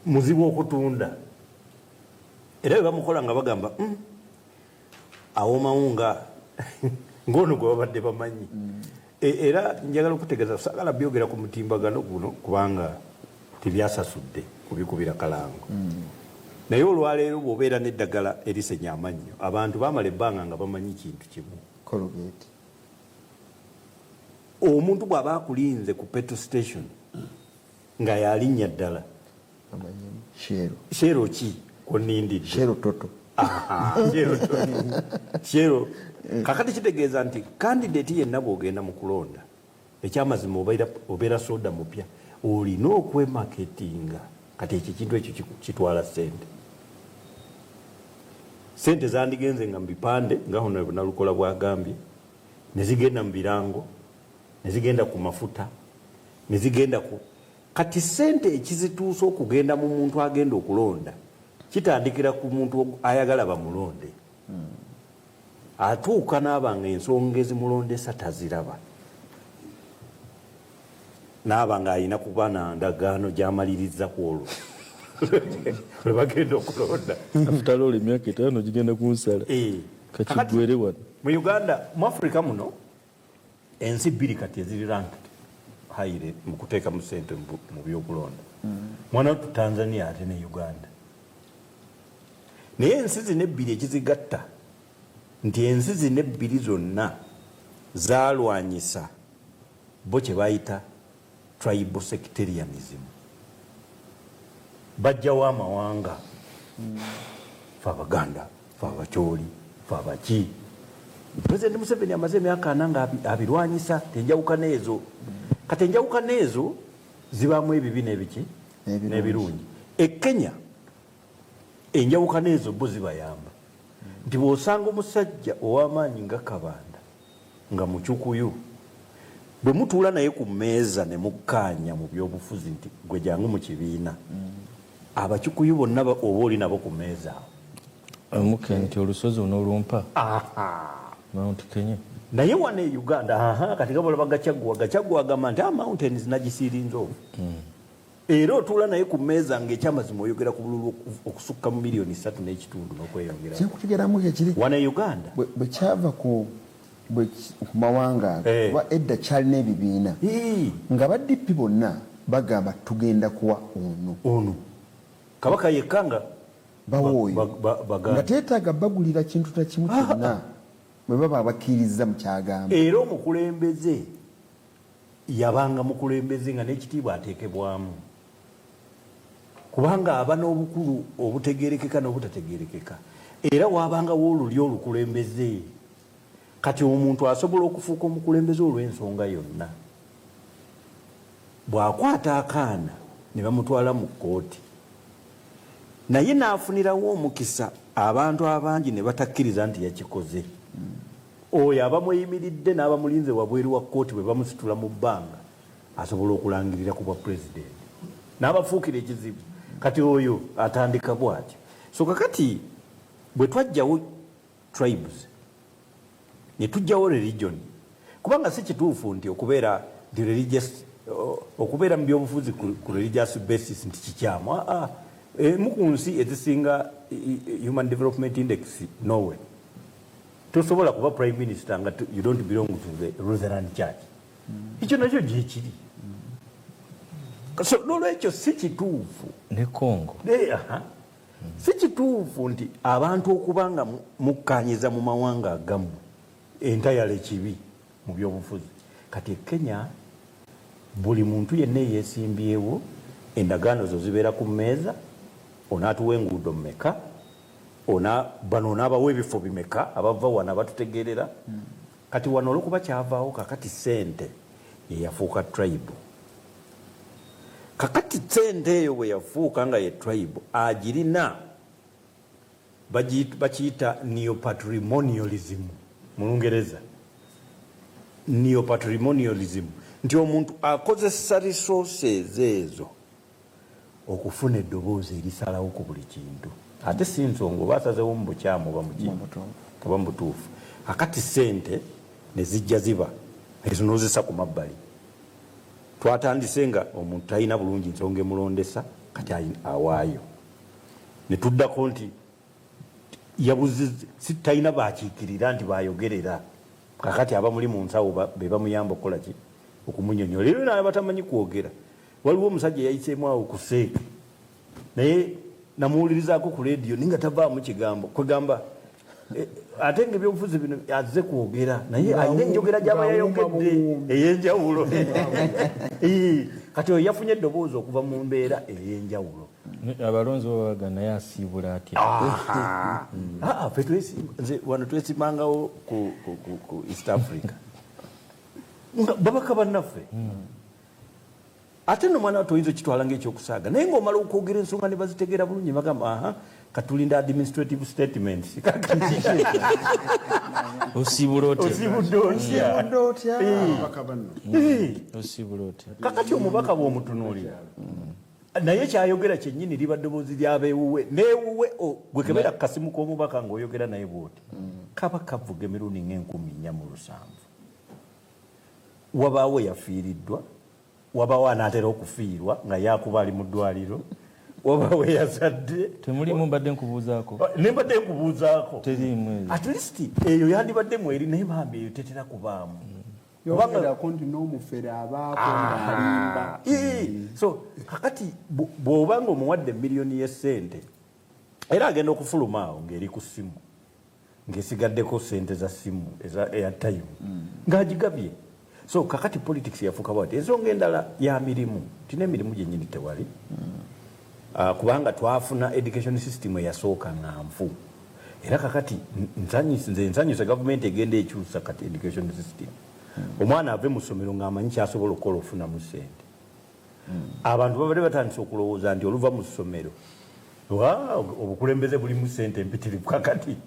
muzibu okutunda, era bwe bamukola nga bagamba, awomawo nga ngaono gwe babadde bamanyi." Era njagala okutegeeza, saagala byogera ku mutimbagano guno kubanga tebyasasudde kubikubira kalango, naye olwaleero bw'obeera n'eddagala erisenya amannyo, abantu bamala ebbanga nga bamanyi kintu kimu. Colgate. Omuntu bw'aba akulinze ku petrol station nga yalinnya ddala Amanyimu Shell. Shell ki kwonindidde? Shell Total. Aha, Shell Total. Shell. Kakati kitegeeza nti candidate yenna bw'ogenda mu kulonda, ekyamazima obeera soda mupya, olina okwemaketinga. Kati ekyo ekintu ekyo kitwala sente. Sente zandigenze nga mu bipande nga Honorable Nalukola bwagambye, ne zigenda mu birango, ne zigenda ku mafuta, ne zigenda ku kati sente ekizituusa okugenda mu muntu agenda okulonda kitandikira ku muntu ayagala bamulonde. Atuuka n'aba nga ensonga ezimulondesa taziraba, naaba nga alina kuba na ndagaano gy'amaliriza ku olwo lwe bagenda okulonda. After all, emyaka 5 gigenda kunsala. Kakiggwere wano. Mu Uganda, mu Africa muno, ensi bbiri kati eziri ranked highly mu kuteekamu sente mu byokulonda, mwana wattu, Tanzania ate ne Uganda. Naye ensi zino ebbiri ekizigatta nti ensi zino ebbiri zonna zalwanyisa bo kye bayita tribal sectarianism. Bajjawo amawanga, fe Abaganda, fe Abakyoli, fe abaki. President Museveni amaze emyaka 40 nga abirwanyisa enjawukana ezo. Kati enjawukana ezo zibaamu ebibi n'ebiki? N'ebirungi. N'ebirungi. E Kenya enjawukana ezo bo zibayamba nti bw'osanga omusajja ow'amaanyi nga Kabanda nga Mukyukuyu. Bwe mutuula naye ku mmeeza ne mukkaanya mu byobufuzi nti gwe jangu mu kibiina, Abakikuyu bonna oba oli nabo ku mmeeza awo. Omuke nti olusozi onoolumpa Mount Kenya. Naye wano e Uganda, aha, kati nga bw'olaba Gachagua, Gachagua agamba nti mountains nagisiirinze ovu. Era otuula naye ku mmeeza ng'ekyamazima oyogera ku bululu okusukka mu 3.5 million n'okweyongera. Kyenkutegeramu kyekiri Wano e Uganda. Bwe kyava ku mawanga ago, kuba edda kyalina ebibiina nga ba DP bonna bagamba tugenda kuwa ono. Ono kabaka yekka nga bawa oyo Baganda. Nga teetaaga bagulira kintu takimu kyonna bwe baba bakkiriza mu kyagamba. Era omukulembeze yabanga mukulembeze nga n'ekitiibwa ateekebwamu, kubanga aba n'obukulu obutegerekeka n'obutategerekeka, era wabangawo olulyo olukulembeze. Kati omuntu asobola okufuuka omukulembeze olw'ensonga yonna bw'akwata akaana ne bamutwala mu kkooti, naye n'afunirawo omukisa abantu abangi ne batakkiriza nti yakikoze. Oyo abamweyimiridde n'abamulinze wabweru wa kkooti bwe bamusitula mu bbanga, asobola okulangirira ku bwa pulezidenti n'abafuukira ekizibu. Kati oyo atandika bw'atyo. So kakati bwe twajjawo tribes ne tujjawo religion, kubanga si kituufu nti okubeera the religious, okubeera mu byobufuzi ku religious basis nti kikyamu. Aa, emu ku nsi ezisinga human development index, Norway, tosobola kuba prime minister nga you don't belong to the Lutheran Church. Ekyo nakyo gyekiri. So nolwekyo si kituufu. Ne Congo. Aha. Si kituufu nti abantu okuba nga mukkanyiza mu mawanga agammwe entayala ekibi mu byobufuzi. Kati e Kenya buli muntu yenna eyeesimbyewo, endagaano zo zibeera ku mmeeza: onaatuwa enguudo mmeka, ona bano onaabawa ebifo bimeka, abava wano abatutegeerera. Kati wano olwokuba kyavaawo, kakati sente yeyafuuka tribe. Kakati sente eyo bwe yafuuka nga ye tribe agirina, bakiyita neopatrimonialism mu Lungereza. Neopatrimonialism nti omuntu akozesa resources ezo okufuna eddoboozi erisalawo ku buli kintu, ate si nsonga oba asazewo mu bukyamu oba muki oba mu butuufu. Akati sente ne zijja ziba ezo nozisa ku mabbali. Twatandise nga omuntu talina bulungi nsonga emulondesa, kati awaayo. Ne tuddako nti yabuze, si talina bakiikirira nti bayogerera. Kakati abamuli mu nsawo be bamuyamba okukola ki? Okumunyonyola. Era naye batamanyi kwogera. Waliwo omusajja yayiseemu awo ku seeke, naye namuwulirizaako ku leediyo naye nga tavaamu kigambo. Kwegamba ate nga ebyobufuzi bino azze kwogera, naye alina enjogera gyaba yayogedde ey'enjawulo. Kati oyo yafunye eddoboozi okuva mu mbeera ey'enjawulo. Abalonzi babaga naye asiibula atya? Ah, ffe nze wano twesimangawo ku East Africa nga babaka bannaffe. Ate nno mwana wattu oyinza okitwala ngaekyokusaaga, naye ngaomala okwogera ensonga ne bazitegeera bulungi, bagamba, "Aha, katulinda administrative statements." Kakati Osiibula otya? Osiibudde otya? Osiibudde otya? Ababaka banno. Osiibula otya? Kakati omubaka bw'omutunuulira naye kyayogera kyennyini liba ddoboozi lyabeewuwe neewuwe. Gwe kebera ku kasimu k'omubaka ng'oyogera naye bwoti, kaba kavuga emirundi ng'e 4700. Wabaawo yafiiriddwa, wabaawo anaatera okufiirwa nga yakuba ali mu ddwaliro, wabaawo eyazadde. Temulimu mbadde nkubuuzaako. Ne mbadde nkubuuzaako. Teriimu ezo. At least eyo yandibadde mweri, naye bambi eyo tetera kubaamu. Yogerako nti n'omufere abaako ng'alimba. So kakati bw'oba nga omuwadde miliyoni y'essente, era agenda okufuluma awo ng'eri ku ssimu, ng'esigaddeko sente za ssimu eza airtime ng'agigabye. So kakati politics yafuuka bwati. Ensonga endala ya mirimu, tina emirimu gyennyini tewali. Kubanga twafuna education system eyasooka nga nfu, era kakati nze nsanyuse gavumenti egenda ekyusa kati education system, omwana ave mu ssomero ng'amanyi kyasobola okukola ofunamu sente. Abantu babadde batandise okulowooza nti oluva mu ssomero, obukulembeze bulimu sente empitirivu. Kakati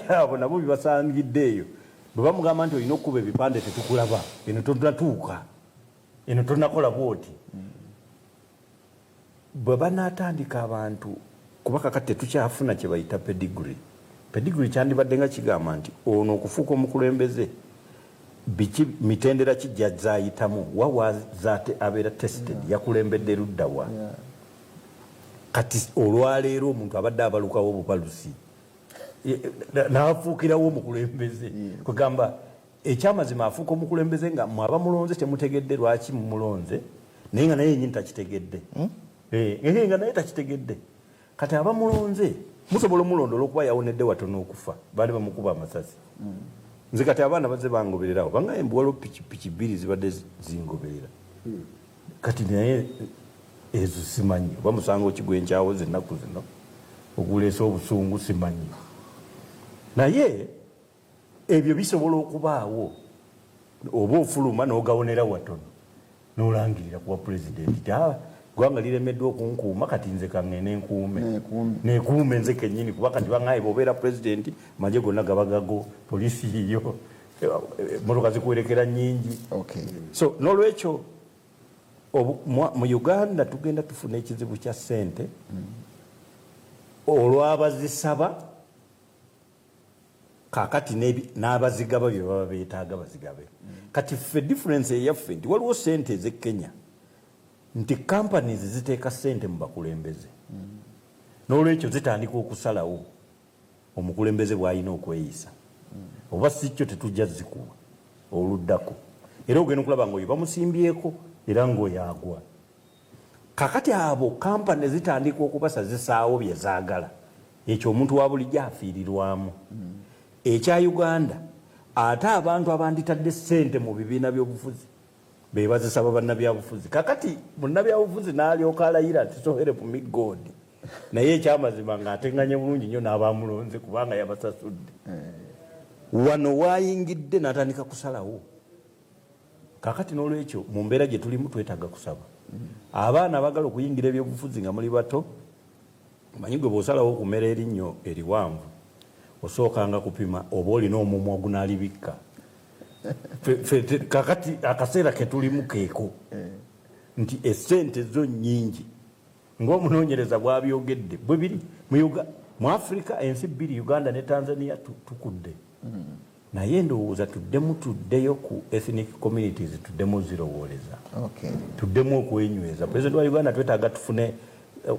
abo nabo bibasangidde eyo. Bwe bamugamba nti olina okukuba ebipande, tetukulaba, eno tonatuuka, eno tonakola bwoti. Bwe banaatandika abantu, kuba kakati tetukyafuna kye bayita pedigree. Pedigree kyandibadde nga kigamba nti ono okufuuka omukulembeze biki, mitendera ki gyazayitamu, wawazaate abeera tested, yakulembedde luddawa. Kati olwaleero omuntu abadde abalukawo obubalusi n'afuukirawo omukulembeze. Kwegamba ekyamazima afuuka omukulembeze nga mwe abamulonze temutegedde lwaki mumulonze, naye nga naye yenyini takitegedde. Nga naye takitegedde. Kati abamulonze musobola omulonda olwokuba yawonedde watono okufa, baali bamukuba amasasi. Nze kati abaana bazze bangobererawo, bangaye mbu waliwo pikipiki bbiri zibadde zingoberera. Kati naye ezo simanyi oba musango ki gwenkyawoza ennaku zino oguleese obusungu, simanyi. Naye ebyo bisobola okubaawo, oba ofuluma n'ogawonera watono n'olangirira kuba pulezidenti ti ggwanga liremeddwa okunkuuma, kati nze kaŋŋende nkuume, nekuume nze kennyini, kuba kati baŋŋaye bw'obeera pulezidenti amagye gonna gaba gago, poliisi yiyo, emmotoka zikuwerekera nnyingi. So n'olwekyo mu Uganda tugenda tufuna ekizibu kya ssente olw'abazisaba, kakati n'abazigaba bye baba beetaaga bazigabe. Kati ffe difference eyaffe nti waliwo ssente ez'e Kenya, nti companies ziteeka ssente mu bakulembeze, n'olwekyo zitandika okusalawo omukulembeze bw'alina okweyisa, oba si kyo tetujja zikuwa oluddako. Era ogenda okulaba nga oyo bamusimbyeko era ng'oyo agwa. Kakati abo kampani zitandika okubasazisaawo bye zaagala, ekyo omuntu wa bulijjo afiirirwamu. Ekya Uganda ate abantu abanditadde ssente mu bibiina by'obufuzi be bazisaba bannabyabufuzi. Kakati munnabyabufuzi n'alyoka alayira nti so help me God, naye ekyamazima ng'ateŋŋanye bulungi nnyo n'abamulonze kubanga yabasasudde. Wano waayingidde n'atandika kusalawo. Kakati n'olwekyo mu mbeera gye tulimu twetaaga kusaba abaana abagala okuyingira ebyobufuzi nga muli bato. Manyi gwe bw'osalawo okumera erinnyo eriwanvu, osookanga kupima oba olina omumwa ogunaalibikka. Kakati akaseera ke tulimu keeko nti essente zo nnyingi, ng'omunoonyereza bw'abyogedde bwe biri mu Africa, ensi bbiri, Uganda ne Tanzania, tukudde. Naye ndowooza tuddemu tuddeyo ku ethnic communities, tuddemu zirowooleza, tuddemu okwenyweza. President wa Uganda twetaaga tufune,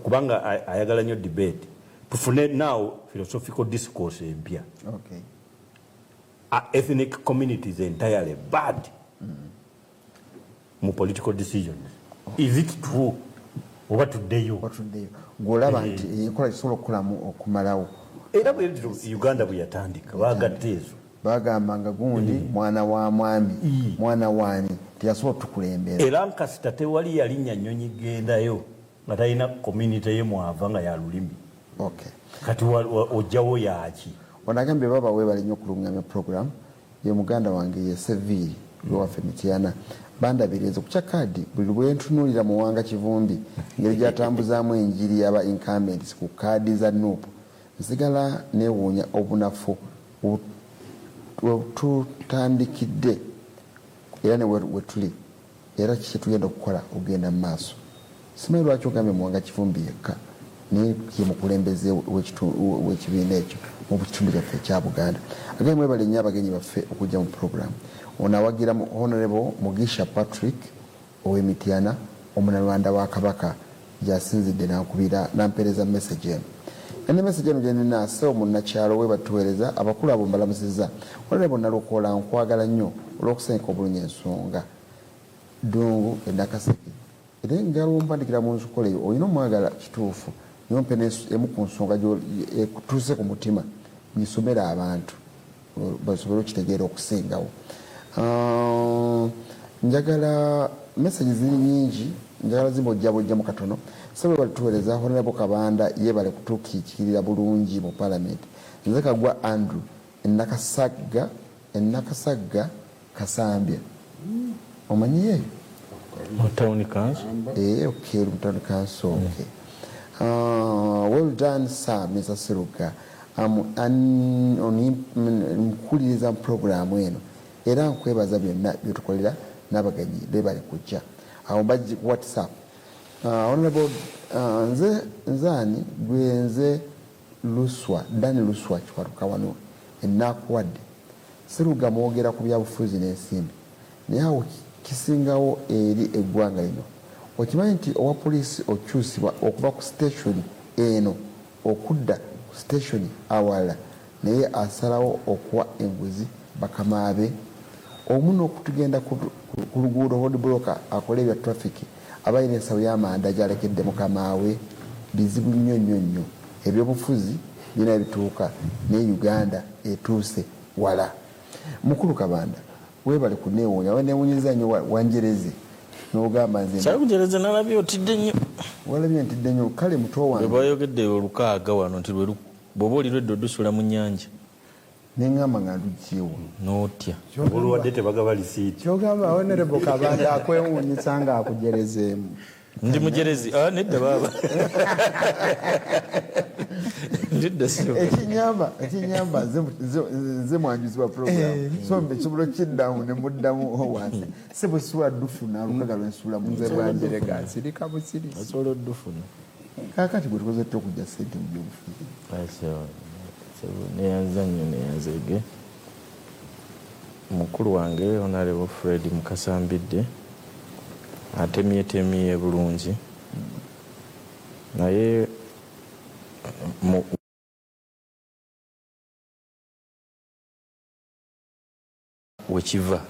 kubanga ayagala nnyo debate, tufune now philosophical discourse empya. Are ethnic communities entirely bad mu political decisions? Is it true oba tuddeyo? Watuddeyo gwolaba nti enkola kisobola okukolamu okumalawo. Era bwe Uganda bwe yatandika bagatta ezo. Bagamba nga gundi mwana wa mwami, mwana waani teyasobola otukulembera. Era nkasita tewali yalinnya nnyonyi gendayo nga talina community ye mwava nga ya lulimi. Kati ojjawo yaki? Onagambye baba webale nnyo okulungamya program ye. Muganda wange ye Seviiri wewaffe Mityana, bandabiriza okukya kaadi. Buli lwentunuulira Muwanga Kivumbi, ngeri gyatambuzaamu enjiri y'aba incumbents ku kaadi za NUP, nsigala neewuunya obunafu wetutandikidde era ne wetuli, era kiki kyetugenda okukola okugenda mu maaso. Simanyi lwaki ogambye Muwanga Kivumbi yekka, naye ye mukulembeze w'ekibiina ekyo mu kitundu kyaffe ekya Buganda. Agambye mwebale nnyo abagenyi baffe okujja mu program. Ono awagira Honorable Mugisha Patrick ow'Emityana, omunalwanda wa Kabaka, gyasinzidde nankubira nampeereza message eno. Ene message eno gyenina, sewo munnakyalo we batuweereza abakulu abo mbalamusizza. Honorable Nalukoola, nkwagala nnyo olw'okusengeka obulungi ensonga. Ddungu e Nakaseke, era njagala ompandikira mu nkola eyo. Olina omwagala kituufu, naye ompe emu ku nsonga ekutuuse ku mutima, ngisomere abantu basobole okitegeera okusingawo. Njagala message ziri nyingi, njagala zimbojja bojjamu katono. Sebe balituweereza, Honorable Kabanda yeebale kutukiikirira bulungi mu parliament. Nze Kagwa Andrew Enakasagga, Enakasagga Kasambya, omanyiyo eyo? Mu town council. Okay, mu town council, okay. Well done sir, Mr Seruga. Nkuwuliriza mu puroguramu eno era nkwebaza byonna byotukolera n'abagenyi bebale kujja. Awo mbajji ku WhatsApp. Honorable, nze nzaani gwe nze Luswa Dani Luswa Kiwanuka wano enakuwadde Seruga mwogera ku byabufuzi n'ensimbi naye awo kisingawo eri eggwanga lino. Okimanyi nti owa poliisi okyusibwa okuva ku station eno okudda ku station awalala naye asalawo okuwa enguzi bakamaabe? Omu nokutugenda ku luguudo road blocker akola ebya traffic aba alina ensawo y'amanda gyalekedde mukamaawe. Bizibu nnyo nnyo nnyo. Ebyobufuzi birina webituuka naye Uganda etuuse wala. Mukulu Kabanda webale kunewuunya, wanewunyizza nnyo wanjereze nogamba nze Kyakujereze nalabye otidde nnyo. Walabye ntidde nnyo kale muto wange. Bwe bayogedde olukaaga wano nti bw'oba oli lwedda odusula mu nnyanja. Neŋŋamba nga ndugyewo. N'otya. Olwadde tebagaba lisiiti. Kyogamba Honorable Kabanda akwewuunyisa ng'akujerezeemu. Ndi mujerezi. Ah, nedda baaba. Nedda sio. Ekinyamba nze mwanjuzi wa program. So nsobola okiddamu ne muddamu wansi. Se bwe sobola ddufuna lukaga lwe nsuula mu nze bwanjerega nsirika busirisi. Osobola oddufuna. Kaakati bwe tukoze tutya okujja ssente mu byobufuzi? Neyanza nnyo neyanzege. Mukulu wange Honorable Fred Mukasa Mbidde atemyetemye bulungi naye wekiva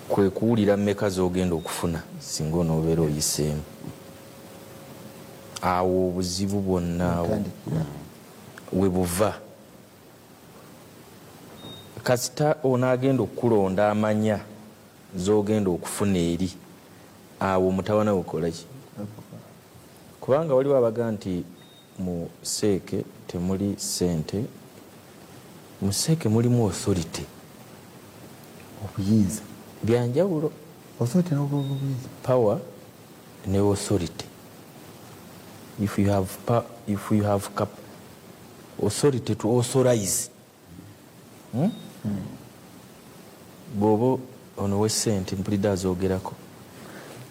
kwe kuwulira mmeka z'ogenda okufuna singa onoobeera oyiseemu. Awo obuzibu bwonna awo we buva. Kasita onaagenda okukulonda amanya z'ogenda okufuna eri awo omutawana wekola ki? Kubanga waliwo abaga nti mu seeke temuli ssente, mu seeke mulimu authority. Obuyinza. Byanjawulo. Authority n'obuyinza. Power ne authority. If you have if you have authority to authorize. Bw'oba ono w'essente mpulidde azoogerako.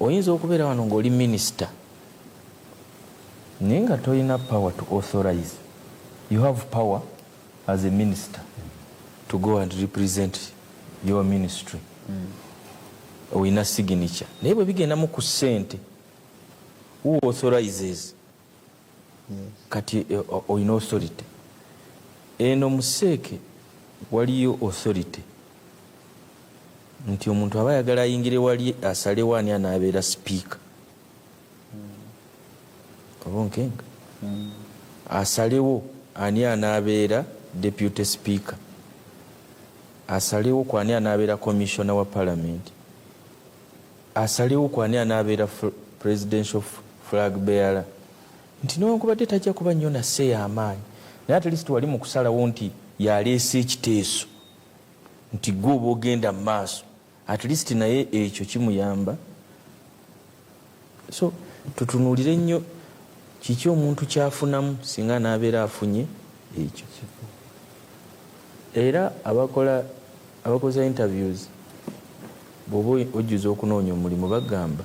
Oyinza okubeera wano ng'oli minisita naye nga tolina power to authorize. You have power as a minister to go and represent your ministry. Olina signature. Naye bwe bigendamu ku ssente, who authorizes? Kati olina authority. Eno mu seeke waliyo authority nti omuntu aba ayagala ayingire wali asalewo ani anaabeera sipiika. Oba onkenga? Asalewo ani anaabeera deputy speaker. Asalewo ku ani anaabeera commissioner wa parliament. Asalewo ku ani anaabeera presidential flag bearer. Nti newankubadde tajja kuba nnyo na say amaanyi, naye at least wali mu kusalawo nti yaleese ekiteeso nti gwe oba ogenda mu maaso, at least naye ekyo kimuyamba. So tutunuulire nnyo kiki omuntu kyafunamu singa anaabeera afunye ekyo. Era abakoza interviews bw'oba ojjuza okunoonya omulimu bagamba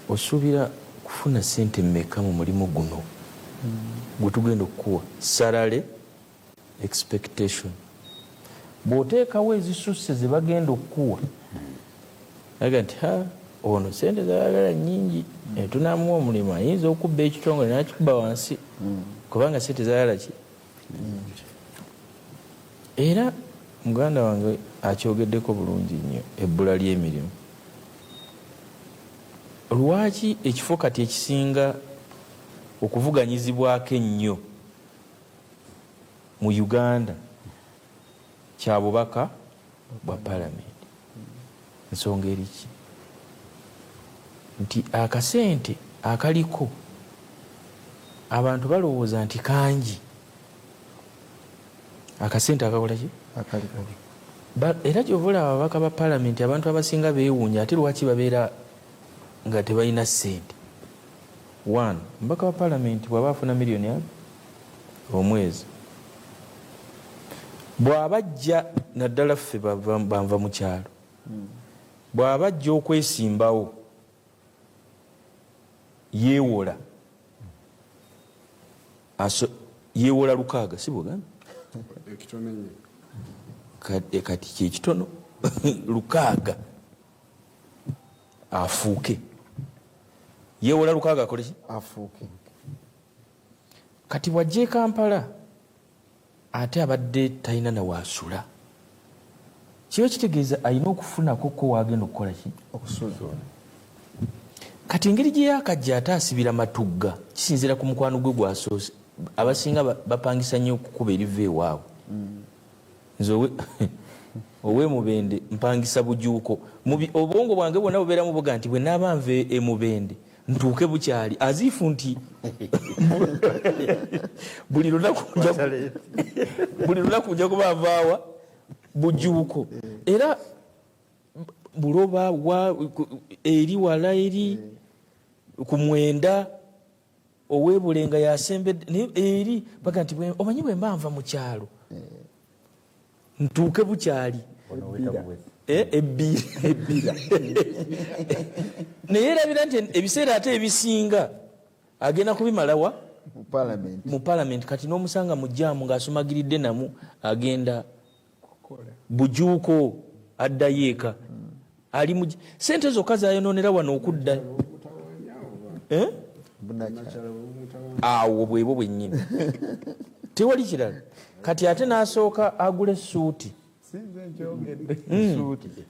osuubira kufuna ssente mmeka mu mulimu guno gwe tugenda okukuwa, salary expectation. Bw'oteekawo ezisusse ze bagenda okukuwa, aga nti ha ono ssente zayagala nnyingi, tunaamuwa omulimu ayinza okubba ekitongole n'akikuba wansi kubanga ssente zayagala ki. Era muganda wange akyogeddeko bulungi nnyo ebbula ly'emirimu. Lwaki ekifo kati ekisinga okuvuganyizibwako ennyo mu Uganda kya bubaka bwa palamenti? Nsonga eri ki? Nti akasente akaliko abantu balowooza nti kangi. Akasente akakola ki? Era ky'ova olaba ababaka ba palamenti abantu abasinga beewuunya ate lwaki babeera nga tebalina ssente. One, omubaka wa palamenti bw'aba afuna miliyoni 2 omwezi, bw'aba ajja, naddala ffe banva mu kyalo, bw'aba ajja okwesimbawo yeewola. Yeewola 6,000, si bwogambye? Ekitono ennyo. Kati kyekitono, 6,000 afuuke. Yeewola 6,000 akole ki? Afuuke. Kati bwajja e Kampala, ate abadde talina nawaasula, kiba kitegeeza alina okufunako ko waagenda okukola ki? Okusula. Kati engeri gye yakajja, ate asibira Matugga, kisinziira ku mukwano gwe gwasoose. Abasinga bapangisa nnyo okukuba eriva ewaabwe. Nze ow'emubende mpangisa Bujuuko. Obwongo bwange bwonna bubeeramu buga nti bwe naaba nva emubende ntuuke bukyali aziifu nti buli lunaku nja kuba nvaawa Bujuuko, era Buloba wa eri wala eri ku 9, owebulenga yasembedde, naye eri baga nti omanyi bwe mba nva mu kyalo ntuuke bukyali. Ebbira, naye erabira nti ebiseera ate ebisinga agenda kubimalawa mu parliament. Mu parliament. Kati n'omusanga mu jam ng'asumagiridde namu agenda Bujuuko, addayo eka ali mu sente zokka zayononera wano okudda. Eh? Awo bwebwo bwennyini, tewali kirala. Kati ate n'asooka agula essuuti. Sinze nkyogedde.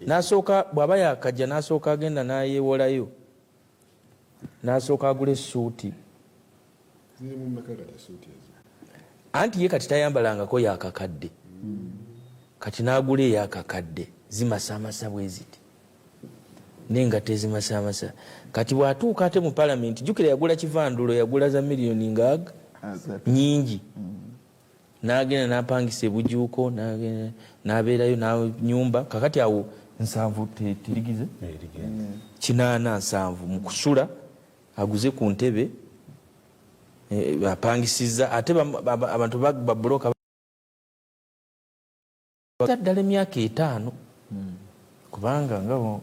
N'asooka bw'aba yakajja n'asooka agenda n'ayewolayo n'asooka agula essuuti. Ziri mu mmeka kati essuuti ezo? Anti ye kati tayambalangako yakakadde, kati n'agula eyakakadde zimasamasa bwe ziti nengato ezimasamasa. Kati bw'atuuka ate mu palamenti, jjukira yagula kivandulo, yagula za miliyoni ngaaga nyingi, n'agenda n'apangisa ebujuuko, n'agenda n'abeerayo n'anyumba. Kakati awo 70 terigize 80 70 mu kusula, aguze ku ntebe, apangisiza ate abantu babuloka ddala emyaka 5, kubanga nga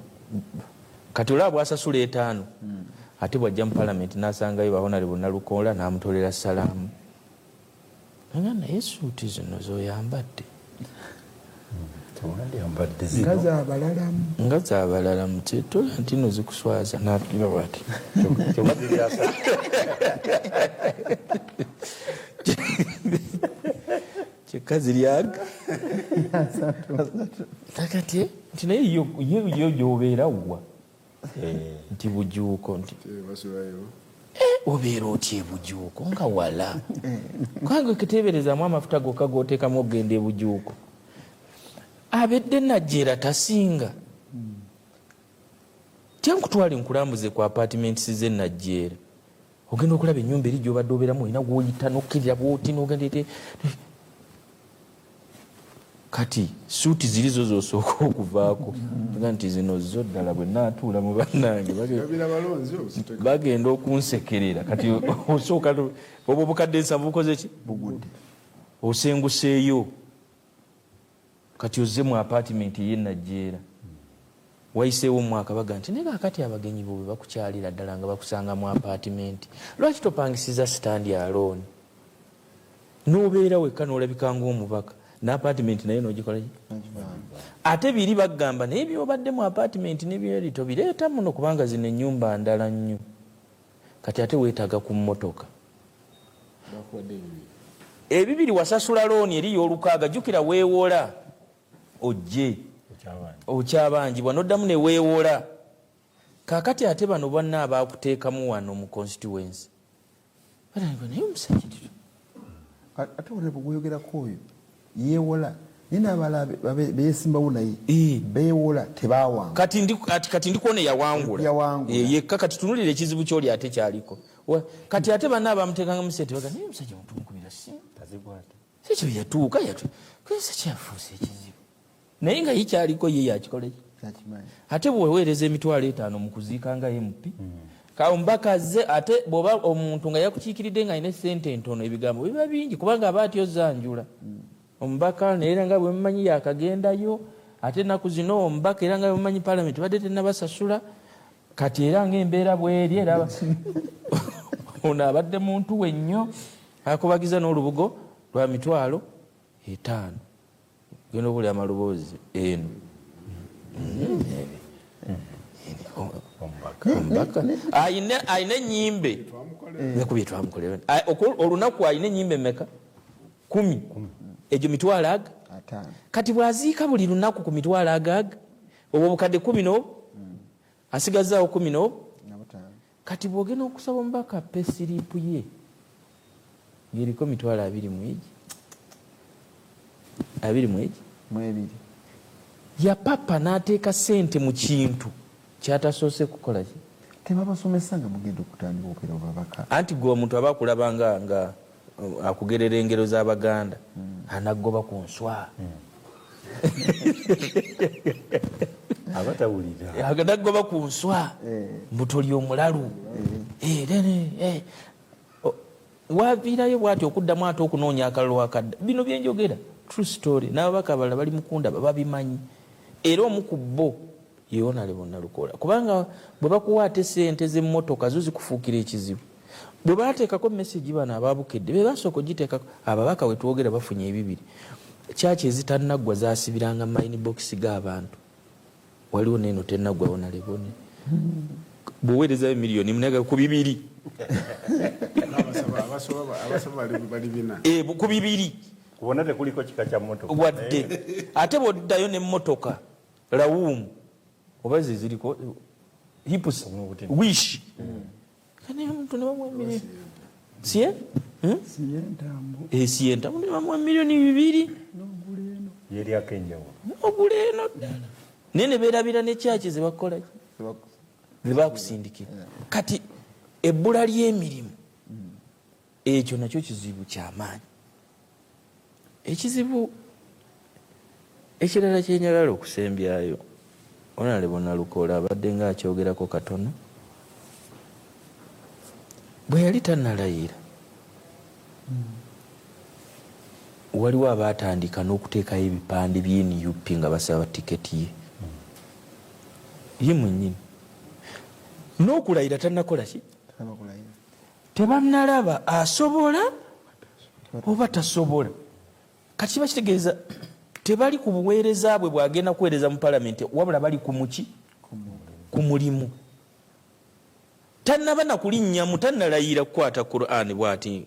kati olaba bwasasula 5, ate bwajja mu palamenti n'asangayo ba Honorable Nalukoola n'amutolera salaamu, nga naye suuti zino zoyambadde Tewandiyambadde Nga zino. Zabalalamu. Nga zabalalamu, tola nti no zikuswaza, natugira bwati. Kyokka ziri 30. Kyekka ziryaga kakati nti naye yo gyobeera wa nti Bujuuko nti Basulayo. Obeera otya ebujuuko nga wala? Kubanga keteeberezaamu amafuta gokka goteekamu okugenda ebujuuko, abedde Najjeera tasinga tyankutwale nkulambuze ku apartments ze Najjeera. Ogenda okulaba ennyumba eri gyobadde obeeramu, olina gwoyita nokkirira bwoti nogenda ete. Kati suuti ziri zo zosooka okuvaako ga nti zino zo ddala bwe naatuula mu bannange Gabira balonzi obuziteeka. Bagenda okunsekerera. Kati osooka obwo obukadde 70 bukoze ki? Bugudde. Osenguseeyo, kati ozze mu apartment ey'enajjeera, wayiseewo omwaka, baga nti naye kakati abagenyi bo bwe bakukyalira ddala nga bakusanga mu apartment, lwaki topangisiza stand alone n'obeera wekka n'olabika ng'omubaka n'apartment naye n'ogikola ki? Ate biri bagamba naye byobadde mu apartment nebyeri tobireeta muno, kubanga zino ennyumba ndala nnyo. Kati ate weetaaga ku mmotoka. Bakuwadde 2. 2 wasasula looni eri y'olukaaga. Jjukira weewola ojje. Okyabanjibwa noddamu ne weewola. Kaakati ate bano banna abakuteekamu wano mu constituency batandika naye omusajja Ate olebo gweyogerako oyo yeewola, naye n'abalala beyesimbawo naye beewola tebawanga. Kati ndikuona yawangula. Yawangula. Yekka. Kati tunulira ekizibu kyoli ate kyaliko. Kati ate banna abamuteekangamu sente baga naye omusajja mutumukubira simu Tazikwata. Sikyo yatuuka yatu kyafuuse ekizibu, naye nga ye kyaliko ye yakikola ki? Kyakimanyi. Ate bweweereza 50,000 mu kuziika nga MP. Omubaka azze, ate bw'oba omuntu nga yakukiikiridde nga alina essente entono, ebigambo biba bingi kubanga aba atyo zanjula omubaka. Naye era nga bwe mumanyi yakagendayo, ate ennaku zino omubaka, era nga bwe mumanyi palamenti badde tennabasasula kati, era ng'embeera bweri, era ono abadde muntu we nnyo, akubagiza n'olubugo lwa 50,000. Genda obuli amaloboozi eno. Omubaka ayina enyimbe nekubye twamukolera olunaku, ayina enyimbe meka? 10. Egyo mitwalo aga 50. Kati bwaziika buli lunaku ku mitwalo agaaga, obwo obukadde 10 n'obu asigazaawo 15. Kati bwogenda okusaba omubaka pay slip ye ng'eriko 20,000 mu egi, abiri mu egi mu ebiri. Yapapa n'ateeka sente mu kintu kyatasoose kukola ki? Tebabasomesa nga mugenda okutandika okubeera obabaka? Anti gwe omuntu aba akulaba nga akugerera engero z'Abaganda, anaggoba ku nswa. Aba tawulira. Anaggoba ku nswa mbutoli omulalu. Eh, waviirayo bwati okuddamu ate okunoonya akalulu akadda. Bino byenjogera true story, n'ababaka abalala bali mukundaba babimanyi. Era omu ku bo ye Honorable Nalukoola, kubanga bwe bakuwa ate sente z'emmotoka zo zikufuukira ekizibu. Bwe bateekako message, bano ababukedde be basooka ogiteekako. Ababaka wetwogera bafunye ebibiri. Kyaki ezitannaggwa zasibiranga ma inbox g'abantu, waliwo neeno tenaggwa. Honorable, bw'oweerezayo miliyoni munaga ku bibiri. Abasaba bali 4. Ku bibiri. Kubona tekuliko kika kya motoka. Wadde ate bwoddayo nemmotoka lawuumu oba ze ziriko Hiace, Wish, kane omuntu ne bamuwa miliyoni siye. Siye ntambu ne bamuwa miliyoni 2. Yeryako enjawulo. Ogula eno ddala, naye ne beerabira nekyaki zebakola zebakusindikira. Kati ebbula ly'emirimu, ekyo nakyo kizibu kyamaanyi. Ekizibu ekirala kyenjagala okusembyayo, Honorable Nalukoola abadde nga akyogerako katono, bwe yali tannalayira waliwo abaatandika n'okuteekayo ebipande by'e NUP nga basaba tiketi ye. Ye mwennyini n'okulayira tannakola ki, tebannalaba asobola oba tasobola. Kati kiba kitegeeza tebali ku buweereza bwe bwagenda kuweereza mu palamenti, wabula bali ku muki, ku mulimu. Tannaba nakulinnyamu, tannalayira kukwata Quran bwati,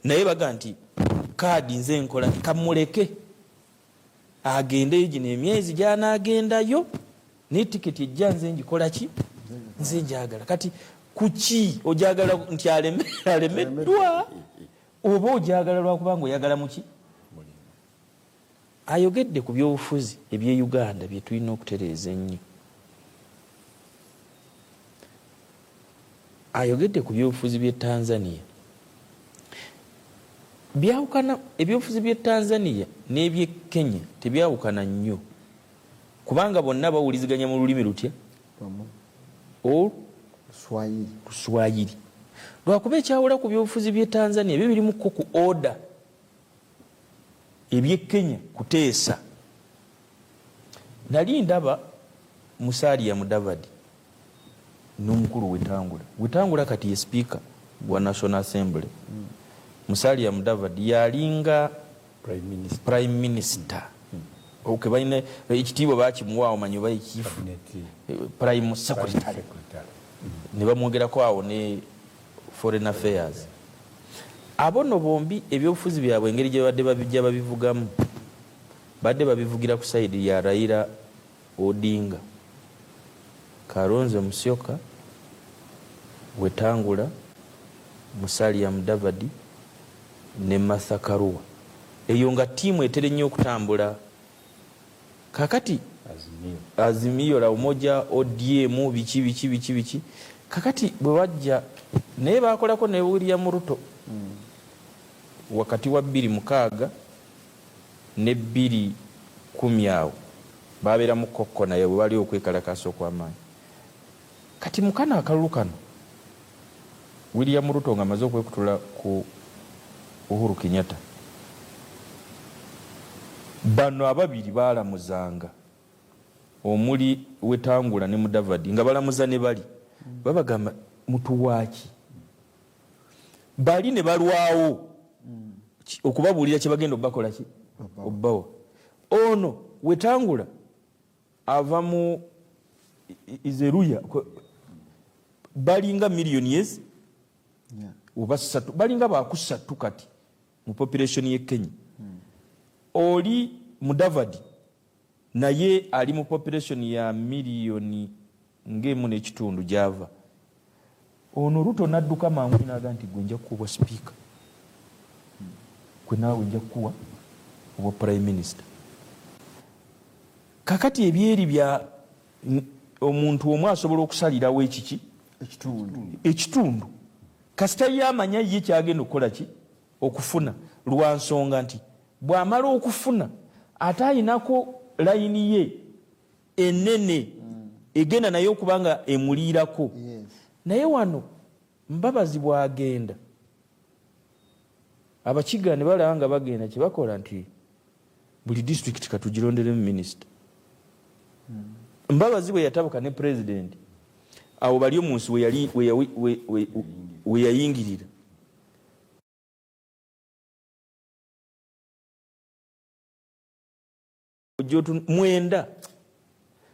naye baga nti kaadi nze nkola, kamuleke agendeyo gino emyezi gyanagendayo, naye tiketi ejja nze ngikola ki, nze njagala. Kati kuki ojagala nti alemeddwa oba ojagala lwakubanga oyagala muki? Ayogedde ku byobufuzi ebye Uganda bye tulina okutereeza ennyo. Ayogedde ku byobufuzi by'e Tanzania byawukana. Ebyobufuzi by'e Tanzania n'eby'e Kenya tebyawukana nnyo, kubanga bonna bawuliziganya mu lulimi lutya? Luswayiri. Lwakuba ekyawula ku byobufuzi by'e Tanzania byo birimuko ku order, eby'e Kenya kuteesa. Nali ndaba Musalia Mudavadi n'omukulu Wetangula. Wetangula kati ye Speaker wa National Assembly. Musalia Mudavadi yalinga Prime Minister. Okay, balina ekitiibwa bakimuwa omanyi oba ekifu Prime Secretary ne bamwogerako awo ne Foreign Affairs. Abo nno bombi ebyobufuzi byabwe engeri gye babadde babijja babivugamu, badde babivugira ku side ya Raila Odinga, Kalonzo Musyoka, Wetangula, Musalia Mudavadi ne Martha Karua. Eyo nga ttiimu etera ennyo okutambula. Kakati Azimio la Umoja, ODM, biki biki biki biki. Kakati bwe bajja naye bakolako ne William Ruto wakati wa 2006 ne 2010, awo babeeramu kokko, naye bwe bali okwekalakaasa okw'amaanyi. Kati mukano akalulu kano William Ruto nga amaze okwekutula ku Uhuru Kenyatta, bano ababiri balamuzanga, omuli Wetangula ne Mudavadi, nga balamuza ne bali babagamba mutuwaaki, bali ne balwawo okubabuulira kye bagenda obakola ki obbawa. Ono Wetangula ava mu Izeruya, balinga miliyoni ezi oba ssatu, balinga bakusatu kati mu population ye Kenya. Oli Mudavadi naye ali mu population ya miliyoni ng'emu n'ekitundu gyava. Ono Ruto n'adduka mangu n'aga nti gwe nja kukuwa sipiika, gwe naawe nja kukuwa obwa prime minister. Kakati ebyeri bya omuntu omu asobola okusalirawo ekiki ekitundu, kasita ye amanya ye kyagenda okukola ki okufuna, lwa nsonga nti bw'amala okufuna ate ayinako layini ye enene egenda naye okuba nga emuliirako. Naye wano Mbabazi bw'agenda, Abakiga ne balaba nga bagenda, kye bakola nti buli disitulikiti katugironderemu minisita. Mbabazi bwe yatabuka ne pulezidenti, awo Baryomunsi we yayingirira. Mwenda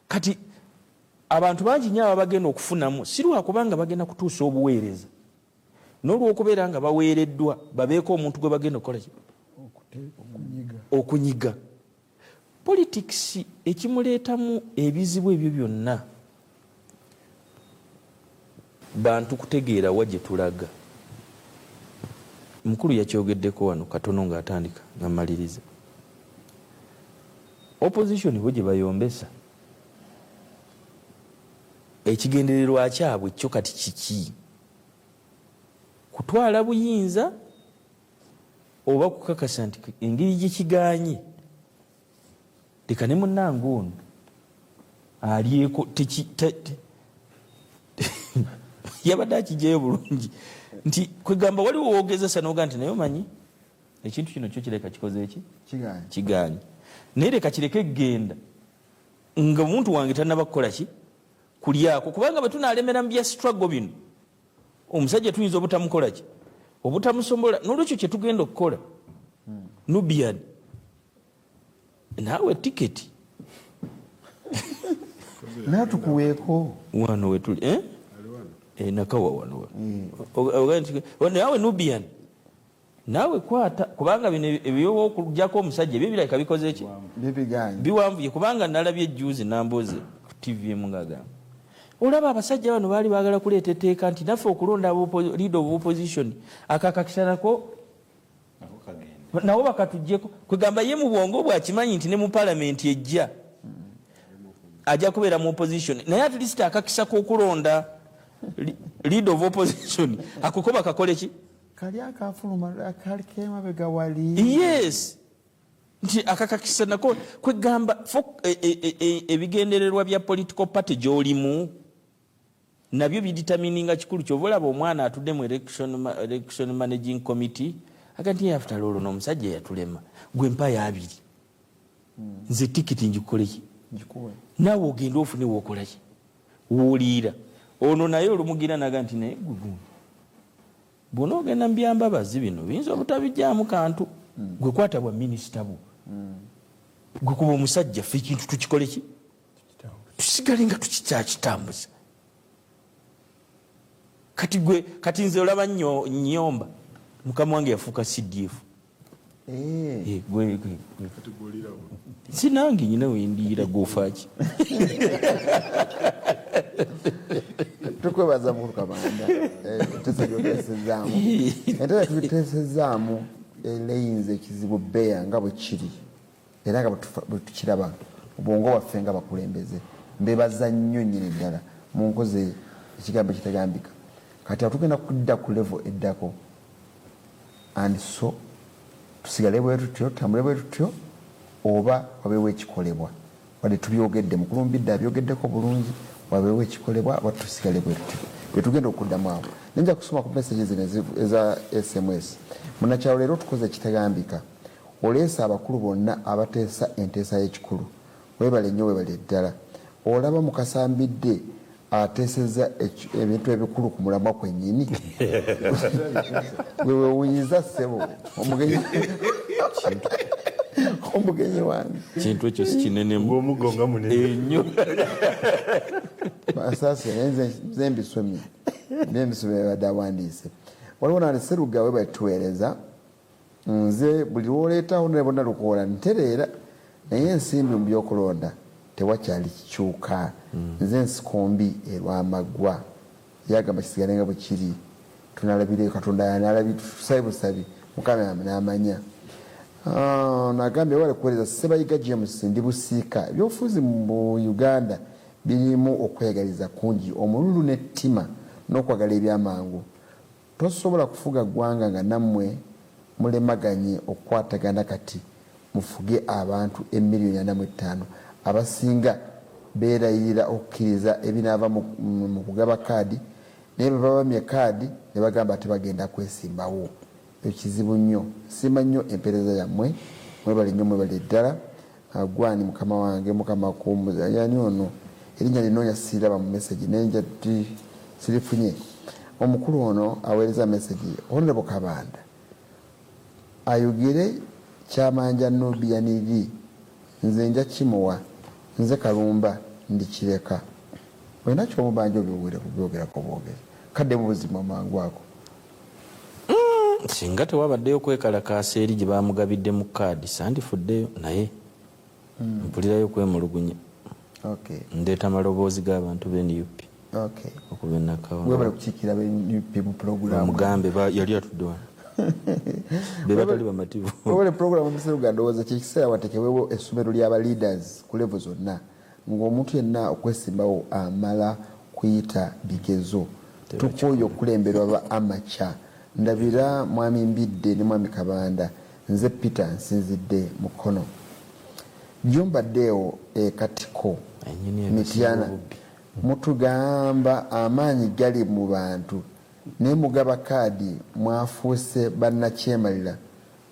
kati abantu bangi nnyo aba bagenda okufunamu, si lwakubanga bagenda kutuusa obuweereza, n'olwokubeera nga baweereddwa babeeko omuntu gwe bagenda okukola ki? Okunyiga. Politics ekimuleetamu ebizibu ebyo byonna, bantu kutegeera wa gye tulaga. Mukulu yakyogeddeko wano katono ng'atandika nga mmaliriza. Opposition bo gye bayombesa, ekigendererwa kyabwe kyo kati kiki? Kutwala buyinza oba kukakasa nti engeri gye kiganye leka ne munnange ono alyeko. Yabadde akijjayo bulungi nti kwegamba waliwo wogezesa noga nti naye omanyi ekintu kino kyo kireka kikoze eki kiganye, naye leka kireke genda nga omuntu wange tanaba kukola ki kulyako, kubanga bwe tunalemera mu bya struggle bino omusajja tuyinza obutamukola ki obutamusobola. Nolwekyo kyetugenda okukola, Nubian naawe tiketi. Naye tukuweeko. Wano wetuli, eh? Eh, nakawa wano. Naawe Nubian, naawe kwata, kubanga bino ebyokugjako omusajja ebyo birabika bikoze ki biwanvuye, kubanga nalabye juzi Namboze ku TV emu ng'agamba olaba abasajja bano baali baagala kuleeta etteeka nti naffe okulonda leader of opposition akakakisa nako nabo bakatuggyeko. Kwegamba ye mu bwongo bwakimanyi nti ne mu palamenti ejja ajja kubeera mu opposition, naye at least akakisa k'okulonda leader of opposition akoko bakakole ki. Kali akafuluma kali kemabega wali. Yes, nti akakakisa nako kwegamba ebigendererwa bya political party gy'olimu nabyo bidetermininga kikulu. Kyova olaba omwana atudde mu election managing committee aga nti after all n'omusajja yatulema, gwe mpayo abiri, nze tikiti ngikoleki, naawe ogende ofune wokolaki wooliira. Ono naye olumugira naga nti naye gwe gundi bw'onoogenda mu byambabazi bino biyinza obutabijjaamu kantu, gwe kwata bwa minisita bwo, gwe kuba omusajja, ffe ekintu tukikole ki tusigale nga tukikyakitambuza. Kati gwe kati nze olaba nnyo nnyomba mukama wange yafuuka CDF. Eh, gwe sinange nyina wendiira gofaaki. Tukwebaza mukulu Kabanda enteesa gyoteesezaamu, enteesa tuteesezaamu ereyinza ekizibu beya nga bwe kiri era nga bwe tukiraba obwongo bwaffe nga bakulembeze. Mbebaza nnyo nnyini ddala munkoze ekigambo ekitagambika. Kati awo tugenda kudda ku level eddako, and so tusigale bwe tutyo, tutambule bwe tutyo, oba wabeewo ekikolebwa? Wadde tubyogedde, mukulu Mbidde abyogeddeko bulungi, wabeewo ekikolebwa oba tusigale bwe tutyo? Byetugenda okuddamu awo. Nenja kusoma ku message zino eza SMS. Munakyalo leero tukoze ekitagambika. Oleese abakulu bonna abateesa enteesa y'ekikulu. Webale nnyo webale ddala. Olaba Mukasa Mbidde ateesezza ebintu ebikulu ku mulamwa kwennyini. Gwe wewunyiza ssebo omugenyi omugenyi wange. Kintu ekyo si kinenemu. Omugo nga munene. Ennyo. Asase nze mbisomye. Nze mbisomye badde awandiise. Waliwo nani Sseruga we batuweereza. Nze buli lw'oleeta Honorable Nalukoola ntereera naye ensimbi mu by'okulonda tewakyali kikyuka. Nze nsikombi erwamaggwa. Yagamba kisigale nga bwe kiri. Tunalabire Katonda yanalabi tusabe busabi Mukama n'amanya. Nagambye wale kuweereza Ssebayiga James ndi Busiika. Ebyobufuzi mu Uganda birimu okweyagaliza kungi, omululu n'ettima n'okwagala ebyamangu. Tosobola kufuga ggwanga nga nammwe mulemaganye okukwatagana kati mufuge abantu emiliyoni ana mu ttaano abasinga beerayirira okukkiriza ebinaava mu kugaba kaadi naye bwe babamye kaadi ne bagamba tebagenda kwesimbawo. Ekyo kizibu nnyo. Nsiima nnyo empeereza yammwe. Mwebale nnyo mwebale ddala. Gwani mukama wange mukama kuwummuza. Yani ono erinnya linoonya siriraba mu message naye nja sirifunye. Omukulu ono aweereza message Honorable Kabanda ayogere kyamanja Nubian Lee nze nja kimuwa nze Kalumba ndikireka. Olina ky'omubanja obyogerako bwogezi kadde mu buzima mangu ako. Singa tewabaddeyo kwekalakaasa eri gye bamugabidde mu kaadi sandifuddeyo naye mpulirayo kwemulugunya. Ndeeta maloboozi g'abantu b'e NUP. Okuva e Nakawa. Webale kukiikira b'e NUP mu pulogulaamu. Bamugambe yali atudde wano. Be batali bamativu. Webale pulogulaamu Museruga, ndowooza kye kiseera wateekebwewo essomero ly'aba leaders ku level zonna ng'omuntu yenna okwesimbawo amala kuyita bigezo. Tukooye okukulemberwa ba amateur. Ndabira Mwami Mbidde ne Mwami Kabanda. Nze Peter nsinzidde Mukono. Jumba Deo e Katiko Mityana. Mutugamba amaanyi gali mu bantu naye mugaba kaadi mwafuuse bannakyemalira.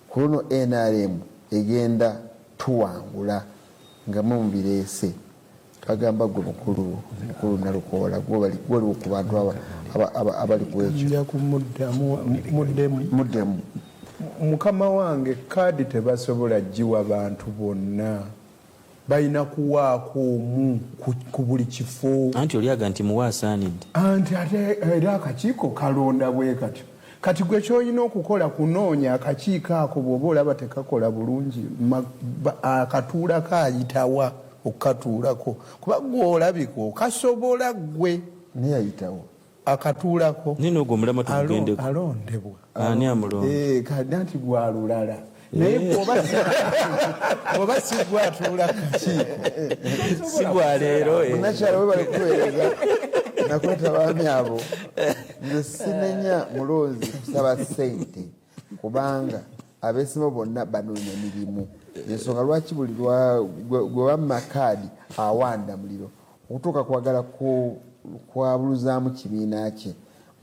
Ku luno NRM egenda tuwangula nga mwe mubireese. Bagamba gwe mukulu Nalukoola gw'oliwo ku bantu abali ku ekyo. Nja kumuddamu, muddemu. Muddemu. Mukama wange kaadi tebasobola giwa bantu bonna. Balina kuwaako omu ku buli kifo. Anti oli aga nti muwa asaanidde. Anti ate era akakiiko kalonda bwe katyo. Kati gwe ky'olina okukola kunoonya akakiiko ako bw'oba olaba tekakola bulungi, akatuulako ayitawa okukatuulako. Kuba gwe olabika okasobola ggwe. Naye ayitawo. Akatuulako. Naye n'ogwo omulamwa tugugendeko. Alondebwa. Ani amulonda? Kati anti gwa lulala. Naye oba si gwe atuula kakiiko. Si gwa leero. Munnakyalo we bali kuweereza nakweta baami abo. Nze sinenya mulonzi kusaba ssente kubanga abeesimba bonna banoonya mirimu. Ensonga lwaki buli gwe bamma kaadi awanda muliro okutuuka kwagala kwabuluzaamu kibiina kye.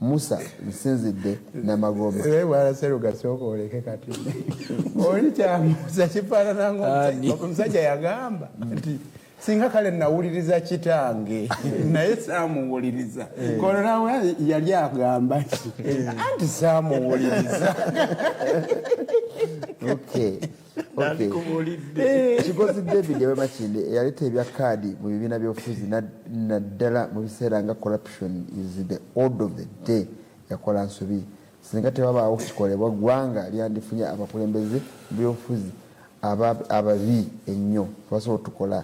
Musa nsinzidde Namagombe. Bwana Sseruga sooka oleke kati. Oli kyamusa kifaanana ng'omusajja yagamba nti singa kale nawuliriza kitange naye saamuwuliriza. Kono nawe yali agamba nti anti saamuwuliriza. Kigozi David ewe Makindye eyaleeta ebya kaadi mu bibiina by'obufuzi naddala mu biseera nga corruption is the order of the day yakola nsobi. Singa tewabaawo kikolebwa ggwanga lyandifunye abakulembeze mu byobufuzi ababi ennyo abasobola otukola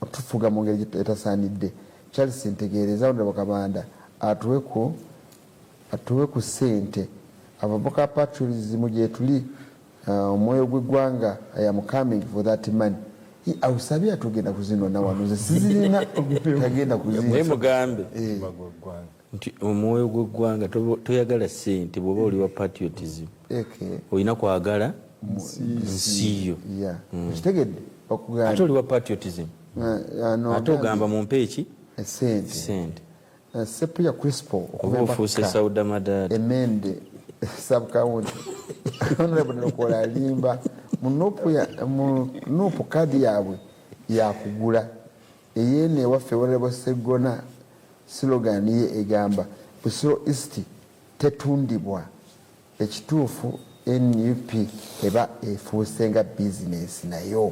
otufuga mu ngeri etasaanidde. Charles Ntegeereza Honorable Kabanda atuwe ku ssente abavubuka patriotism gye tuli. Omwoyo gw'eggwanga, I am coming for that money. Awusabye atugenda kuzinona wano, nze sizirina, tagenda kuzinona. Naye mugambe nti omwoyo gw'eggwanga toyagala ssente bw'oba oli wa patriotism. Olina kwagala nsi yo. Okitegedde? Okugamba. Ate oli wa patriotism. Ate ogamba mumpe eki? Ssente. Ssente. Sepuya Crispo Oba ofuuse Sauda Madaada. Emende subcounty. Honorable Nalukola alimba mu NUP kaadi yaabwe yakugula eyene ewaffe. Honorable Segona slogan ye egamba Busiro East tetundibwa. Ekituufu NUP eba efuuse nga bizinesi nayo.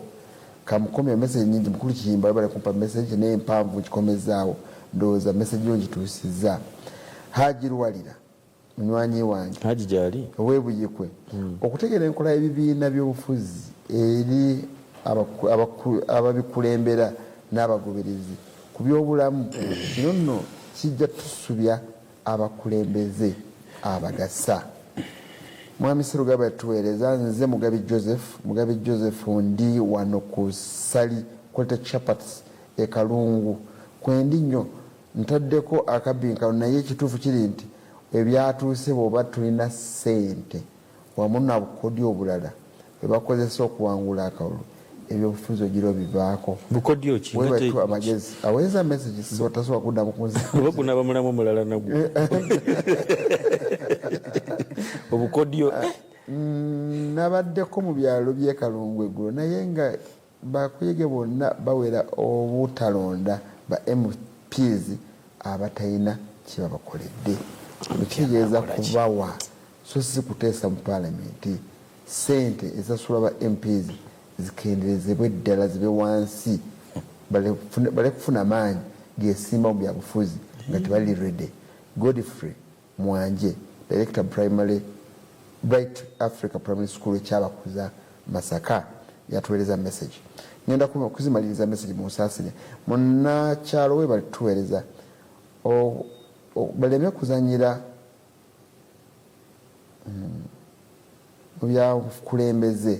Kamukomye message nyingi. Mukulu Kiyimba, webale kumpa message naye empanvu, nkikomezaawo. Ndowooza message yo ngituusizza. Haji Luwalira munywanyi wange. Haji gyali. Owebuyikwe okutegeera enkola y'ebibiina by'obufuzi eri ababikulembera n'abagoberezi ku byobulamu, kino nno kijja tusubya abakulembeze abagasa. Mwami Serugaba yatuweereza. Nze Mugabi Joseph, Mugabi Joseph, ndi wano ku Sali Quality Chapats e Kalungu kwendi nnyo. Ntaddeko akabbinkano, naye ekituufu kiri nti ebyatuuse, bw'oba tulina ssente wamu nabukodyo obulala bwe bakozesa okuwangula akalulu, ebyobufuzi ogira obivaako. Bukodyo ki? Webattu amagezi aweereza message tasobola kuddamu kunzi. Oba gunaba mulamu omulala nagwo obukodyo. Nabaddeko mu byalo by'e Kalungu eggulo, naye nga bakuyege bonna bawera obutalonda ba MPs abatalina kyebabakoledde. Kitegeeza kubawa so si kuteesa mu paalamenti. Sente ezasulwa ba MPs zikenderezebwe ddala, zibe wansi, bale kufuna maanyi gesimba mu byabufuzi nga tebali ready. Godfrey Mwanje, director primary Bright Africa Primary School ekyabakuza Masaka, yatuweereza message. Ngenda kuzimaliriza message, munsaasire. Munnakyalo we balituweereza baleme kuzanyira mu byakulembeze.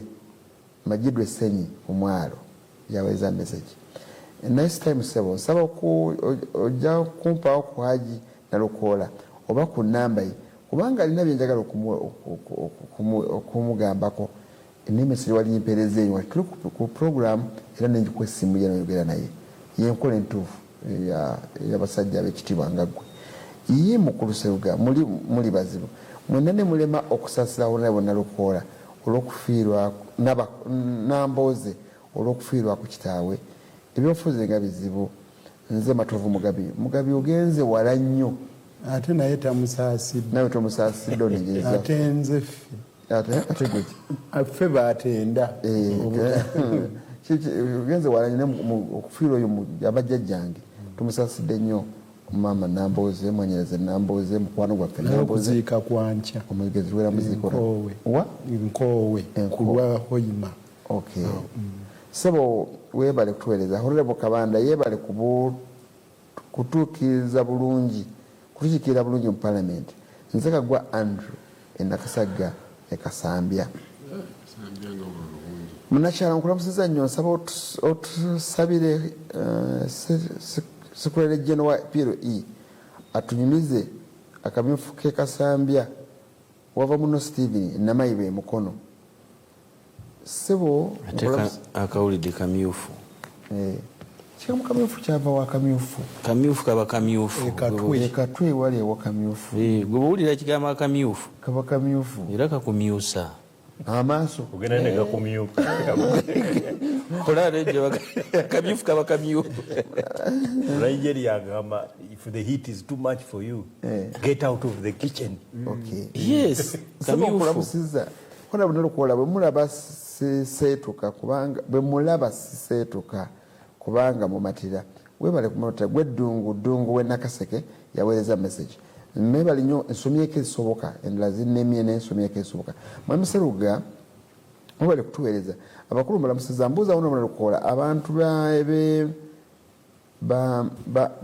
Majidwe Senyi omwalo yaweereza message. Nice time sebo, nsaba ojja kumpawo ku Haji Nalukoola oba ku namba ye, kubanga alina byenjagala okumugambako. Nemeseri wali mpeereza eyo tuli ku program era nenjikuwa essimu ye noyogera naye. Yenkola entuufu ey'abasajja ab'ekitiibwa nga ggwe. Ye mukulu Seruga, muli bazibu mwenna ne mulema okusaasira Honorable Nalukoola olw'okufiirwa Nambooze olw'okufiirwa ku kitaawe. Ebyobufuzi nga bizibu. Nze Matovu Mugabi. Mugabi, ogenze wala nnyo. Ate naye tamusaasidde. Nawe tomusaasidde, onegeza. Ate nze ffe. Ate gwe? Ffe batenda. Ogenze wala nnyo okufiirwa oyo abajjajjange. Tumusaasidde nnyo maama Nambooze, mwanyereze Nambooze, mukwano gwaffe Naye Nambooze. okuziika kwankya. Omugezi wera muziika. Nkoowe. Wa? Nkoowe. Nkoowe. Ku lwa Hoima. Okay, sebo, weebale kutuweereza. Honorable Kabanda yeebale kutuukiriza bulungi, kutukiikirira bulungi mu parliament. Nze Kagwa Andrew Enakasagga Ekasambya. Munakyalo, nkulamusiza nnyo. Nsaba otusabire secretary general wa PLE atunyumize akamyufu ke Kasambya. Wava muno Stephen Namayibe Mukono. Sebo. Ate akawulidde kamyufu. Kigambo kamyufu kyava wa kamyufu? Kamyufu kaba kamyufu. Ekatwe. Ekatwe wali ewa kamyufu. Gwe bwowulira ekigambo akamyufu, Kaba kamyufu. Era kakumyusa. Amaaso. Ogenda ne gakumyuka. Olaba kamyufu kaba kamyufu. Nigeria agamba if the heat is too much for you, get out of the kitchen. Okay. Yes. Sebo. Kamyufu. Nkulamusiza. Kona bunalukola bwe mulaba siseetuka, kubanga bwe mulaba siseetuka kubanga mumatira. Webale kumatira gwe Ddungu Ddungu we Nakaseke yaweereza message. Mwebale nnyo, nsomyeko ezisoboka, endala zinnemye nensomyeko ezisoboka. Mwami Seruga, mwebale kutuweereza. Abakulu mbalamusiza. Mbuuza wuno bunalukola abantu be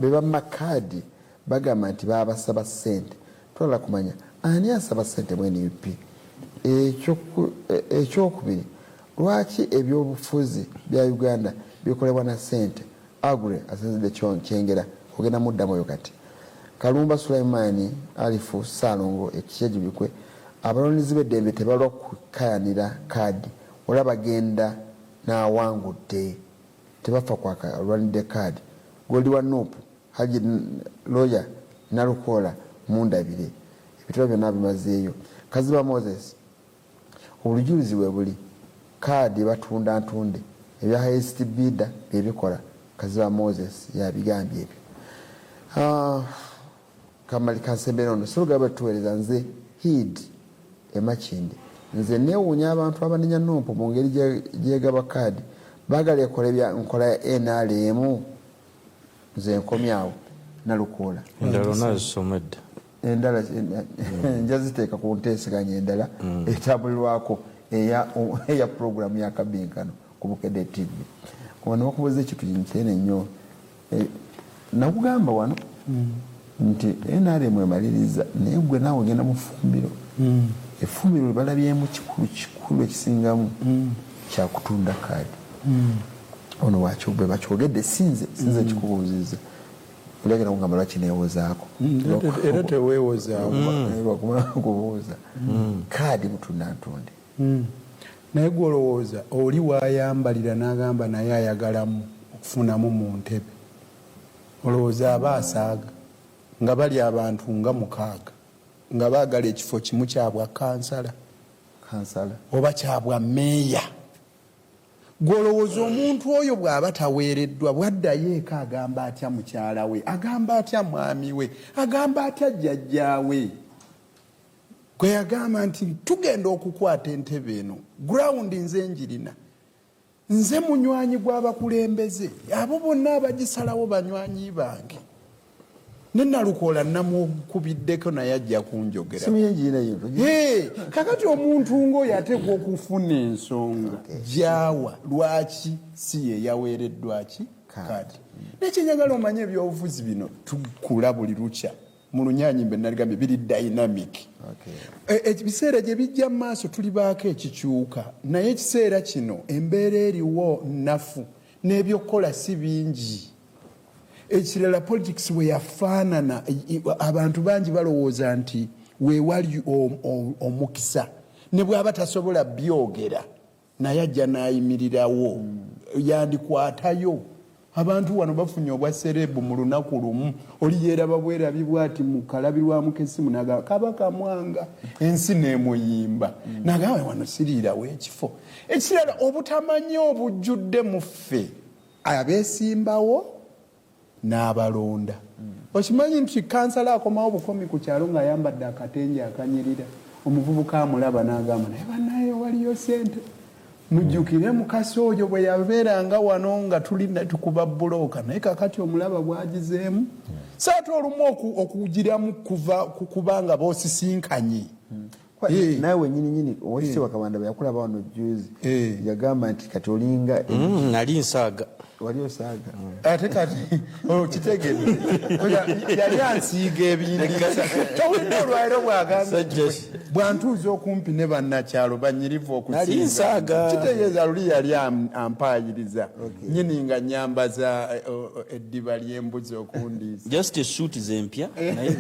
bamakaadi bagamba nti babasaba ssente. Twala kumanya ani asaba ssente mu NUP. Ekyokubiri, lwaki ebyobufuzi bya Uganda bikolebwa na ssente? Agre asinzidde Kyengera, ogenda muddamu oyo. Kati Kalumba Sulaimaani Alifu Saalongo ekyejubikwe, abalwanirizi b'eddembe tebalwa kukayanira kaadi, olaba bagenda n'awangudde tebafa kwakalwanidde kaadi. Goli wa NUP Haji Lawyer. Nalukoola mundabire ebitabo byonna bimazeeyo. Kaziba Moses, obujulizi bwe buli kaadi batunda ntunde, ebya highest bidder byebikola. Kaziba Moses yabigambye ebyo. Kamali kansembere ono Seruga batuweereza. Nze Hid Emakindi, nze neewuunya abantu abanenya NUP mu ngeri gyegaba kaadi. Baagala ekola ebya nkola ya NRM. Nze nkomyawo. Nalukoola. Endala onazisoma dda. Endala nja ziteeka ku nteeseganya endala etambulirwako eya puroguramu ya Kabinkano ku Bukedde TV. Wano bakubuuza ekintu kinene nnyo. Nakugamba wano nti NRM emaliriza, naye gwe naawe ogenda mu ffumbiro. Effumbiro lye balabyemu kikulu kikulu ekisingamu kyakutunda kaadi. Ono wakyo bwe bakyogedde, sinze kikubuuzizza. Olagenda kugamba lwaki neewozaako. Era teweewozaawo. Kubuuza kaadi mutunda ntunde. Naye gwolowooza oli wayambalira n'agamba naye ayagalamu okufunamu mu ntebe, olowooza aba asaaga nga bali abantu nga 6 nga baagala ekifo kimu kyabwa kansala kansala oba kyabwa meeya? Gwolowooza omuntu oyo bw'aba taweereddwa, bwaddayo eka agamba atya mukyala we, agamba atya mwami we, agamba atya jjajjaawe gwe yagamba nti tugenda okukwata entebe eno, gurawundi nze njirina, nze munywanyi gw'abakulembeze, abo bonna abagisalawo banywanyi bange, ne Nalukoola namukubiddeko naye ajja kunjogera. Simu yenjirina yinto. Hey, kakati omuntu ng'oyo ateekwa okufuna ensonga gyawa lwaki si ye yaweereddwa ki kaadi. Nekyenjagala omanye, ebyobufuzi bino tukula buli lukya. Mu lunyanyimbe naligambye biri dynamic. Ebiseera gye bijja mu maaso tulibaako ekikyuka, naye ekiseera kino embeera eriwo nnafu n'ebyokukola si bingi. Ekirala, politics bwe yafaanana, abantu bangi balowooza nti weewali omukisa, ne bw'aba tasobola byogera naye ajja n'ayimirirawo yandikwatayo. Abantu wano bafunye obwa celeb mu lunaku lumu. Oli yeeraba bwerabi bwati mu kalabirwamu kesimu nagamba Kabaka Mwanga, ensi nemuyimba, nagamba wano siriirawo ekifo. Ekirala, obutamanyi obujjudde mu ffe abeesimbawo n'abalonda. Okimanyi nti kansala akomawo bukomi ku kyalo ng'ayambadde akatenje akanyirira, omuvubuka amulaba n'agamba naye bannaye waliyo sente. Mujjukire mukasi oyo bwe yabeeranga wano nga tulina tukuba bulooka, naye kakati omulaba bwagizeemu. So ate olumu okugiramu kuva kubanga boosisinkanye. Naawe wenyini nyini, Owekitiibwa Kabanda bwe yakulaba wano juzi, yagamba nti kati olinga Nali nsaaga. Wali osaaga. Ate kati okitegedde, yali ansiiga ebindiisa. Towulidde olwaliro bwagambye Sajja. Bwantuuza okumpi ne bannakyalo banyirivu. Nali nsaaga. Kitegeeza luli yali ampaayiriza nyini nga nyambaza eddiba ly'embuzi okundiisa. Just esuuti zempya naye.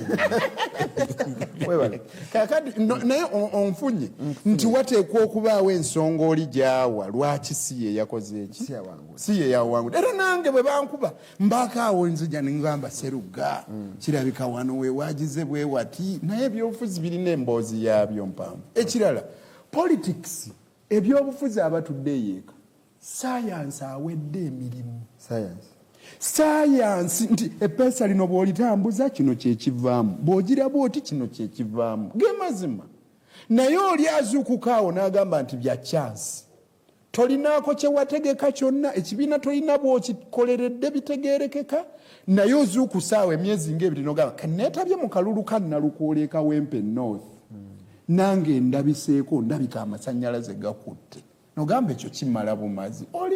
Webale. Kakati naye onfunye nti wateekwa okubaawo ensonga oli gyawa lwaki si ye yakoze eki, Si yawangula. si ye yawangula. Era nange bwe bankuba mbaako awo nzija nengamba Seruga kirabika wano wewagize bwe wati, naye ebyobufuzi birina emboozi yaabyo mpanvu. Ekirala, politics, ebyobufuzi, abatudde eyeeka sayansi awedde emirimu. Science. Sayansi nti epeesa lino bw'olitambuza kino kyekivaamu, bw'ogiraba oti kino kyekivaamu, ge mazima. Naye oli azuukuka awo n'agamba nti bya chance, tolinaako kyewategeka kyonna, ekibiina tolina bw'okikoleredde bitegerekeka, naye ozuukusa awo emyezi ngaebiri nogamba kaneetabye mu kalulu ka Nalukoola e Kawempe North, nange ndabiseeko, ndabika amasanyalaze gakutte, nogamba ekyo kimala bumazi oli.